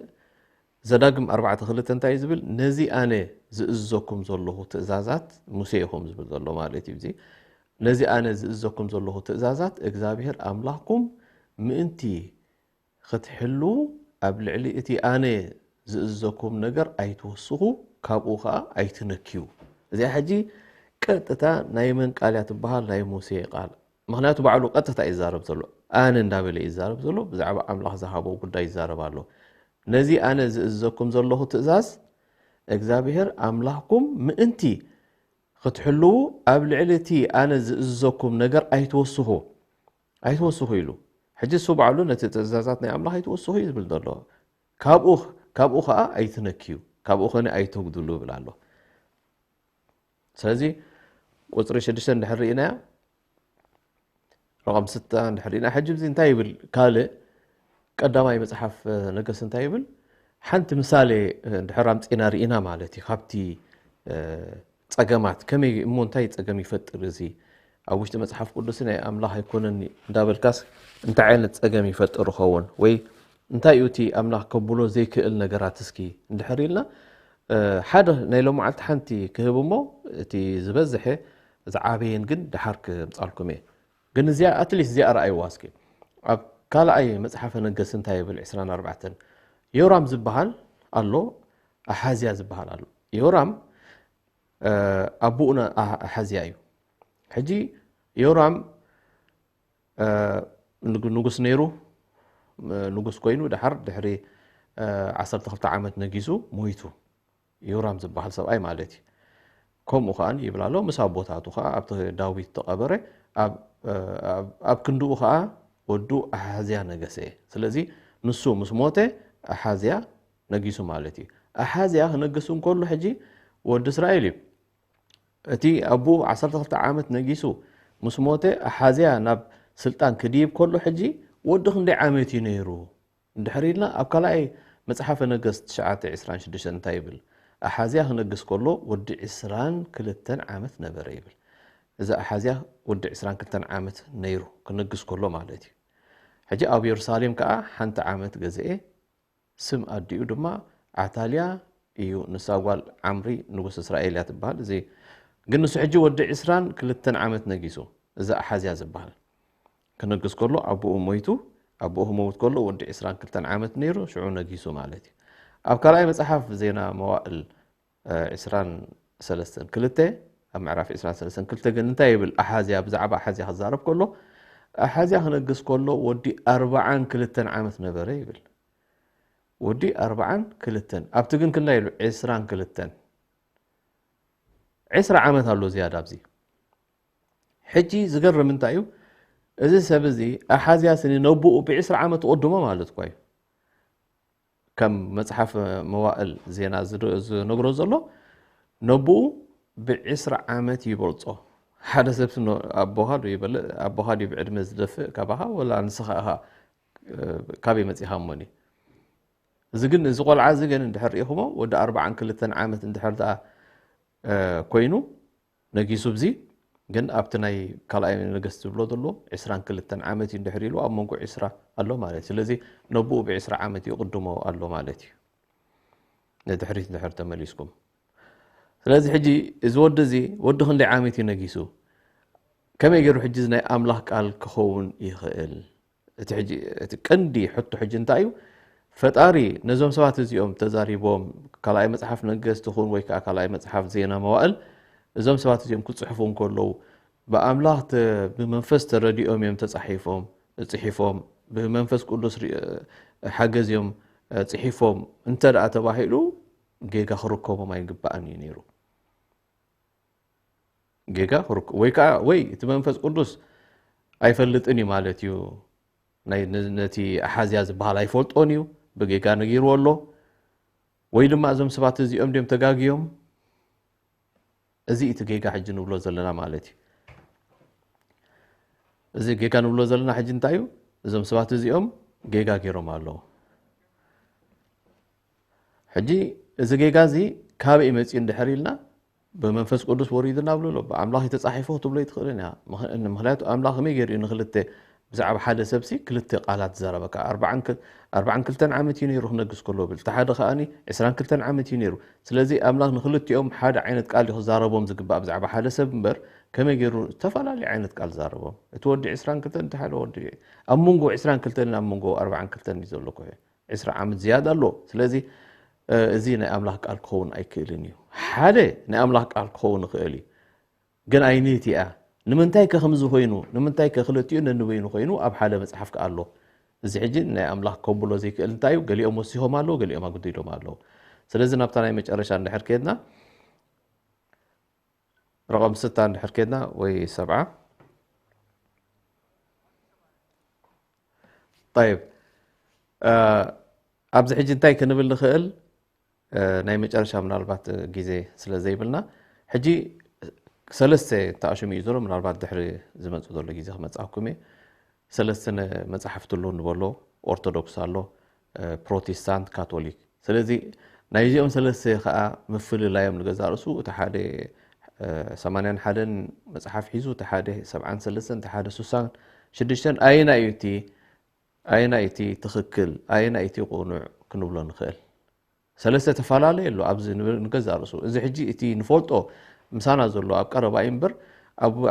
ዘዳግም ኣርባዕተ ክልተ እንታይ እዩ ዝብል? ነዚ ኣነ ዝእዝዘኩም ዘለኹ ትእዛዛት፣ ሙሴ ኢኹም ዝብል ዘሎ ማለት እዩ። እዚ ነዚ ኣነ ዝእዝዘኩም ዘለኹ ትእዛዛት እግዚኣብሔር ኣምላኽኩም ምእንቲ ክትሕልዉ ኣብ ልዕሊ እቲ ኣነ ዝእዝዘኩም ነገር ኣይትወስኹ፣ ካብኡ ኸኣ ኣይትነክዩ። እዚኣ ሕጂ ቀጥታ ናይ መን ቃል እያ ትበሃል? ናይ ሙሴ ቃል። ምኽንያቱ ባዕሉ ቀጥታ እዩ ዝዛረብ ዘሎ። ኣነ እንዳበለ እዩ ዝዛረብ ዘሎ። ብዛዕባ ኣምላኽ ዝሃቦ ጉዳይ ይዛረብ ኣሎ። ነዚ ኣነ ዝእዝዘኩም ዘለኹ ትእዛዝ እግዚኣብሔር ኣምላኽኩም ምእንቲ ክትሕልዉ ኣብ ልዕሊ እቲ ኣነ ዝእዝዘኩም ነገር ኣይትወስኹ፣ ኣይትወስኹ ኢሉ። ሕጂ እሱ ባዕሉ ነቲ ትእዛዛት ናይ ኣምላኽ ኣይትወስኹ እዩ ዝብል ዘሎ። ካብኡ፣ ካብኡ ኸዓ ኣይትነክዩ፣ ካብኡ ኸነ ኣይተጉድሉ ይብል ኣሎ። ስለዚ ቁጽሪ ሽዱሽተ እንድሕር ርኢናያ፣ ረቐም ስተ እንድሕር ርኢና፣ ሕጂ እዚ እንታይ ይብል? ካልእ ቀዳማይ መጽሓፍ፣ እ፣ ነገስት እንታይ ይብል? ሓንቲ ምሳሌ፣ እ፣ እንድሕር ኣምጺና ርኢና ማለት እዩ። ካብቲ፣ እ፣ ጸገማት ከመይ እሞ እንታይ ጸገም ይፈጥር እዚ ኣብ ውሽጢ መጽሓፍ ቅዱስ ናይ ኣምላኽ ኣይኮነን እንዳበልካስ እንታይ ዓይነት ጸገም ይፈጥር ይኸውን ወይ እንታይ እዩ እቲ ኣምላኽ ከብሎ ዘይክእል ነገራት እስኪ እንድሕር ኢልና ሓደ ናይ ሎማዓልቲ ሓንቲ ክህብ እሞ እቲ ዝበዝሐ ዝዓበየን ግን ድሓር ክምጻልኩም እየ ግን እዚኣ ኣትሊስት እዚኣ ረኣይዋ እስኪ ኣብ ካልኣይ መጽሓፈ ነገስ እንታይ ይብል ዕስራን ኣርባዕተን ዮራም ዝበሃል ኣሎ ኣሓዝያ ዝበሃል ኣሎ ዮራም ኣቦኡ ኣሓዝያ እዩ ሕጂ ዮራም ንጉስ ነይሩ ንጉስ ኮይኑ ድሓር ድሕሪ ዓሰርተ ክልተ ዓመት ነጊሱ ሞይቱ ዮራም ዝበሃል ሰብኣይ ማለት እዩ ከምኡ ከዓ ይብል ኣሎ ምስ ኣቦታቱ ከዓ ኣብቲ ዳዊት ተቐበረ ኣብ ክንድኡ ከዓ ወዱ ኣሓዝያ ነገሰ ስለዚ ንሱ ምስ ሞተ ኣሓዝያ ነጊሱ ማለት እዩ ኣሓዝያ ክነግስ እንከሎ ሕጂ ወዲ እስራኤል እዩ እቲ ኣቦኡ ዓሰርተ ክልተ ዓመት ነጊሱ ምስ ሞተ ኣሓዝያ ናብ ስልጣን ክድይብ ከሎ ሕጂ ወዲ ክንደይ ዓመት እዩ ነይሩ እንድሕር ኢልና ኣብ ካልኣይ መጽሓፈ ነገስት ትሽዓተ ዕስራን ሽዱሽተን እንታይ ይብል ኣሓዝያ ክነግስ ከሎ ወዲ ዕስራን ክልተን ዓመት ነበረ ይብል እዚ ኣሓዝያ ወዲ ዕስራን ክልተን ዓመት ነይሩ ክነግስ ከሎ ማለት እዩ ሕጂ ኣብ የሩሳሌም ከዓ ሓንቲ ዓመት ገዝኤ ስም ኣዲኡ ድማ ዓታልያ እዩ ንሳ ጓል ዓምሪ ንጉስ እስራኤል እያ ትበሃል እዚ ግን ንሱ ሕጂ ወዲ ዕስራን ክልተን ዓመት ነጊሱ እዚ ኣሓዝያ ዝበሃል ክነግስ ከሎ ኣቦኡ ሞይቱ ኣቦኡ ክመውት ከሎ ወዲ ዕስራን ክልተን ዓመት ነይሩ ሽዑ ነጊሱ ማለት እዩ ኣብ ካልኣይ መጽሓፍ ዜና መዋእል ዕስራን ሰለስተን ክልተ ኣብ ምዕራፍ ዕስራን ሰለስተን ክልተ ግን እንታይ ይብል ኣሓዝያ ብዛዕባ ኣሓዝያ ክዛረብ ከሎ ኣሓዝያ ክነግስ ከሎ ወዲ ኣርባዓን ክልተን ዓመት ነበረ ይብል ወዲ ኣርባዓን ክልተን ኣብቲ ግን ክንደይ ኢሉ ዕስራን ክልተን ዕስራ ዓመት ኣሎ ዝያዳ ኣብዚ ሕጂ ዝገርም እንታይ እዩ እዚ ሰብ እዚ ኣሓዝያ ስኒ ነብኡ ብዕስራ ዓመት ትቕድሞ ማለት እኳ እዩ ከም መጽሓፍ መዋእል ዜና ዝነግሮ ዘሎ ነብኡ ብዕስራ ዓመት ይበልጾ ሓደ ሰብ ኣቦኻ ይበልእ ኣቦኻ ድዩ ብዕድመ ዝደፍእ ካባኻ ወላ ንስኻ ኢኻ ካበይ መጺኻ እሞኒ እዚ ግን እዚ ቆልዓ እዚ ግን እንድሕር ርኢኹሞ ወዲ ኣርባዓን ክልተን ዓመት እንድሕር ደኣ ኮይኑ ነጊሱ ብዚ ግን ኣብቲ ናይ ካልኣይ ነገስት ዝብሎ ዘሎ ዕስራን ክልተን ዓመት እዩ እንድሕር ኢሉ ኣብ መንጎ ዕስራ ኣሎ ማለት እዩ ስለዚ ነብኡ ብዕስራ ዓመት ይቕድሞ ኣሎ ማለት እዩ ንድሕሪት እንድሕር ተመሊስኩም ስለዚ ሕጂ እዚ ወዲ እዚ ወዲ ክንደይ ዓመት እዩ ነጊሱ ከመይ ገይሩ ሕጂ ናይ ኣምላኽ ቃል ክኸውን ይኽእል እቲ ሕጂ እቲ ቀንዲ ሕቶ ሕጂ እንታይ እዩ ፈጣሪ ነዞም ሰባት እዚኦም ተዛሪቦም ካልኣይ መጽሓፍ ነገስቲ ኹን ወይ ከዓ ካልኣይ መጽሓፍ ዜና መዋእል እዞም ሰባት እዚኦም ክጽሕፉ እንከለዉ ብኣምላኽ ብመንፈስ ተረዲኦም እዮም ተጻሒፎም ጽሒፎም ብመንፈስ ቅዱስ ሓገዝ እዮም ጽሒፎም እንተ ደኣ ተባሂሉ ጌጋ ክርከቦም ኣይግባእን እዩ ነይሩ ጌጋ ክርኩ ወይ ከዓ ወይ እቲ መንፈስ ቅዱስ ኣይፈልጥን እዩ ማለት እዩ ናይ ነቲ ኣሓዝያ ዝበሃል ኣይፈልጦን እዩ ብጌጋ ነጊርዎ ኣሎ ወይ ድማ እዞም ሰባት እዚኦም ድዮም ተጋግዮም እዚ እቲ ጌጋ ሕጂ ንብሎ ዘለና ማለት እዩ እዚ ጌጋ ንብሎ ዘለና ሕጂ እንታይ እዩ እዞም ሰባት እዚኦም ጌጋ ገይሮም ኣለዉ ሕጂ እዚ ጌጋ እዚ ካበይ መፅኡ እንድሕር ኢልና ብመንፈስ ቅዱስ ወሪዱ እናብሉ ኣሎ ብኣምላኽ ተፃሒፉ ክትብሎ ይትኽእልን እያ ምክንያቱ ኣምላኽ ከመይ ገይሩ እዩ ንክልተ ብዛዕባ ሓደ ሰብሲ ክልተ ቃላት ዝዛረበካ ኣርባዓን ክልተን ዓመት እዩ ነይሩ ክነግስ ከሎ ብል እቲ ሓደ ከዓኒ ዕስራን ክልተን ዓመት እዩ ነይሩ ስለዚ ኣምላኽ ንክልቲኦም ሓደ ዓይነት ቃል እዩ ክዛረቦም ዝግባእ ብዛዕባ ሓደ ሰብ እምበር ከመይ ገይሩ ዝተፈላለዩ ዓይነት ቃል ዛረቦም እቲ ወዲ ዕስራን ክልተን እቲ ሓደ ወዲ ኣብ መንጎ ዕስራን ክልተን ኣብ መንጎ ኣርባዓን ክልተን እዩ ዘሎ ኩሒ ዕስራ ዓመት ዝያዳ ኣሎ ስለዚ እዚ ናይ ኣምላኽ ቃል ክኸውን ኣይክእልን እዩ ሓደ ናይ ኣምላኽ ቃል ክኸውን ይኽእል እዩ ግን ኣይንህቲ እያ ንምንታይ ከ ከምዚ ኮይኑ ንምንታይ ከ ክልቲኡ ነንበይኑ ኮይኑ ኣብ ሓደ መፅሓፍ ከኣ ኣሎ እዚ ሕጂ ናይ ኣምላኽ ከብሎ ዘይክእል እንታይ እዩ ገሊኦም ወሲኾም ኣለዉ ገሊኦም ኣጉዲሎም ኣለዉ ስለዚ ናብታ ናይ መጨረሻ እንድሕር ከድና ረቐም ስታ እንድሕር ከድና ወይ ሰብዓ طيب ኣብዚ ሕጂ እንታይ ክንብል ንኽእል ናይ መጨረሻ ምናልባት ግዜ ስለ ዘይብልና ሕጂ ሰለስተ ተኣሽሙ እዩ ዘሎ ምናልባት ድሕሪ ዝመፅእ ዘሎ ግዜ ክመፅኣኩም እየ ሰለስተ መፅሓፍቲ ኣሎ ንበሎ ኦርቶዶክስ ኣሎ ፕሮቴስታንት ካቶሊክ ስለዚ ናይዚኦም ሰለስተ ከዓ ምፍልላዮም ንገዛ ርእሱ እቲ ሓደ ሰማንያን ሓደን መጽሓፍ ሒዙ፣ እቲ ሓደ ሰብዓን ሰለስተን፣ እቲ ሓደ ስሳን ሽዱሽተን፣ ኣየናይ እዩ እቲ ኣየናይ እቲ ትኽክል፣ ኣየናይ እቲ ቅኑዕ ክንብሎ ንኽእል? ሰለስተ ተፈላለየ ኣሎ ኣብዚ ንገዛ ርእሱ። እዚ ሕጂ እቲ ንፈልጦ ምሳና ዘሎ ኣብ ቀረባ እዩ እምበር፣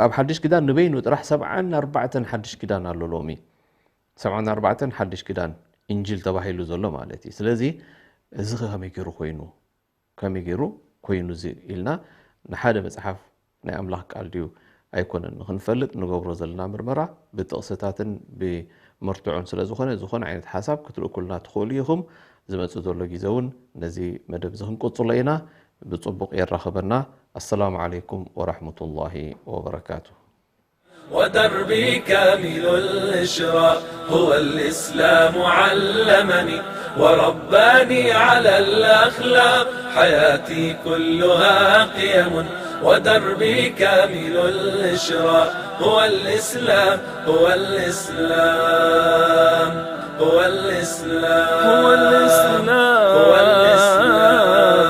ኣብ ሓድሽ ኪዳን ንበይኑ ጥራሕ ሰብዓን ኣርባዕተን ሓድሽ ኪዳን ኣሎ ሎሚ። ሰብዓን ኣርባዕተን ሓድሽ ኪዳን እንጅል ተባሂሉ ዘሎ ማለት እዩ። ስለዚ እዚ ከመይ ገይሩ ኮይኑ? ከመይ ገይሩ ኮይኑ እዚ ኢልና ንሓደ መጽሓፍ ናይ ኣምላኽ ቃል ድዩ ኣይኮነን ንኽንፈልጥ ንገብሮ ዘለና ምርመራ ብጥቕስታትን ብመርትዖን ስለ ዝኾነ፣ ዝኾነ ዓይነት ሓሳብ ክትልእኩልና ትኽእሉ ኢኹም። ዝመጽእ ዘሎ ግዜ እውን ነዚ መደብ እዚ ክንቅጽሎ ኢና። ብጽቡቕ የራኽበና። ኣሰላሙ ዓለይኩም ወራሕመቱላሂ ወበረካቱ። ودربي كامل الإشراق، هو الإسلام علمني ورباني على الأخلاق. حياتي كلها قيم، ودربي كامل الإشراق، هو الإسلام، هو الإسلام، هو الإسلام، هو الإسلام، هو الإسلام.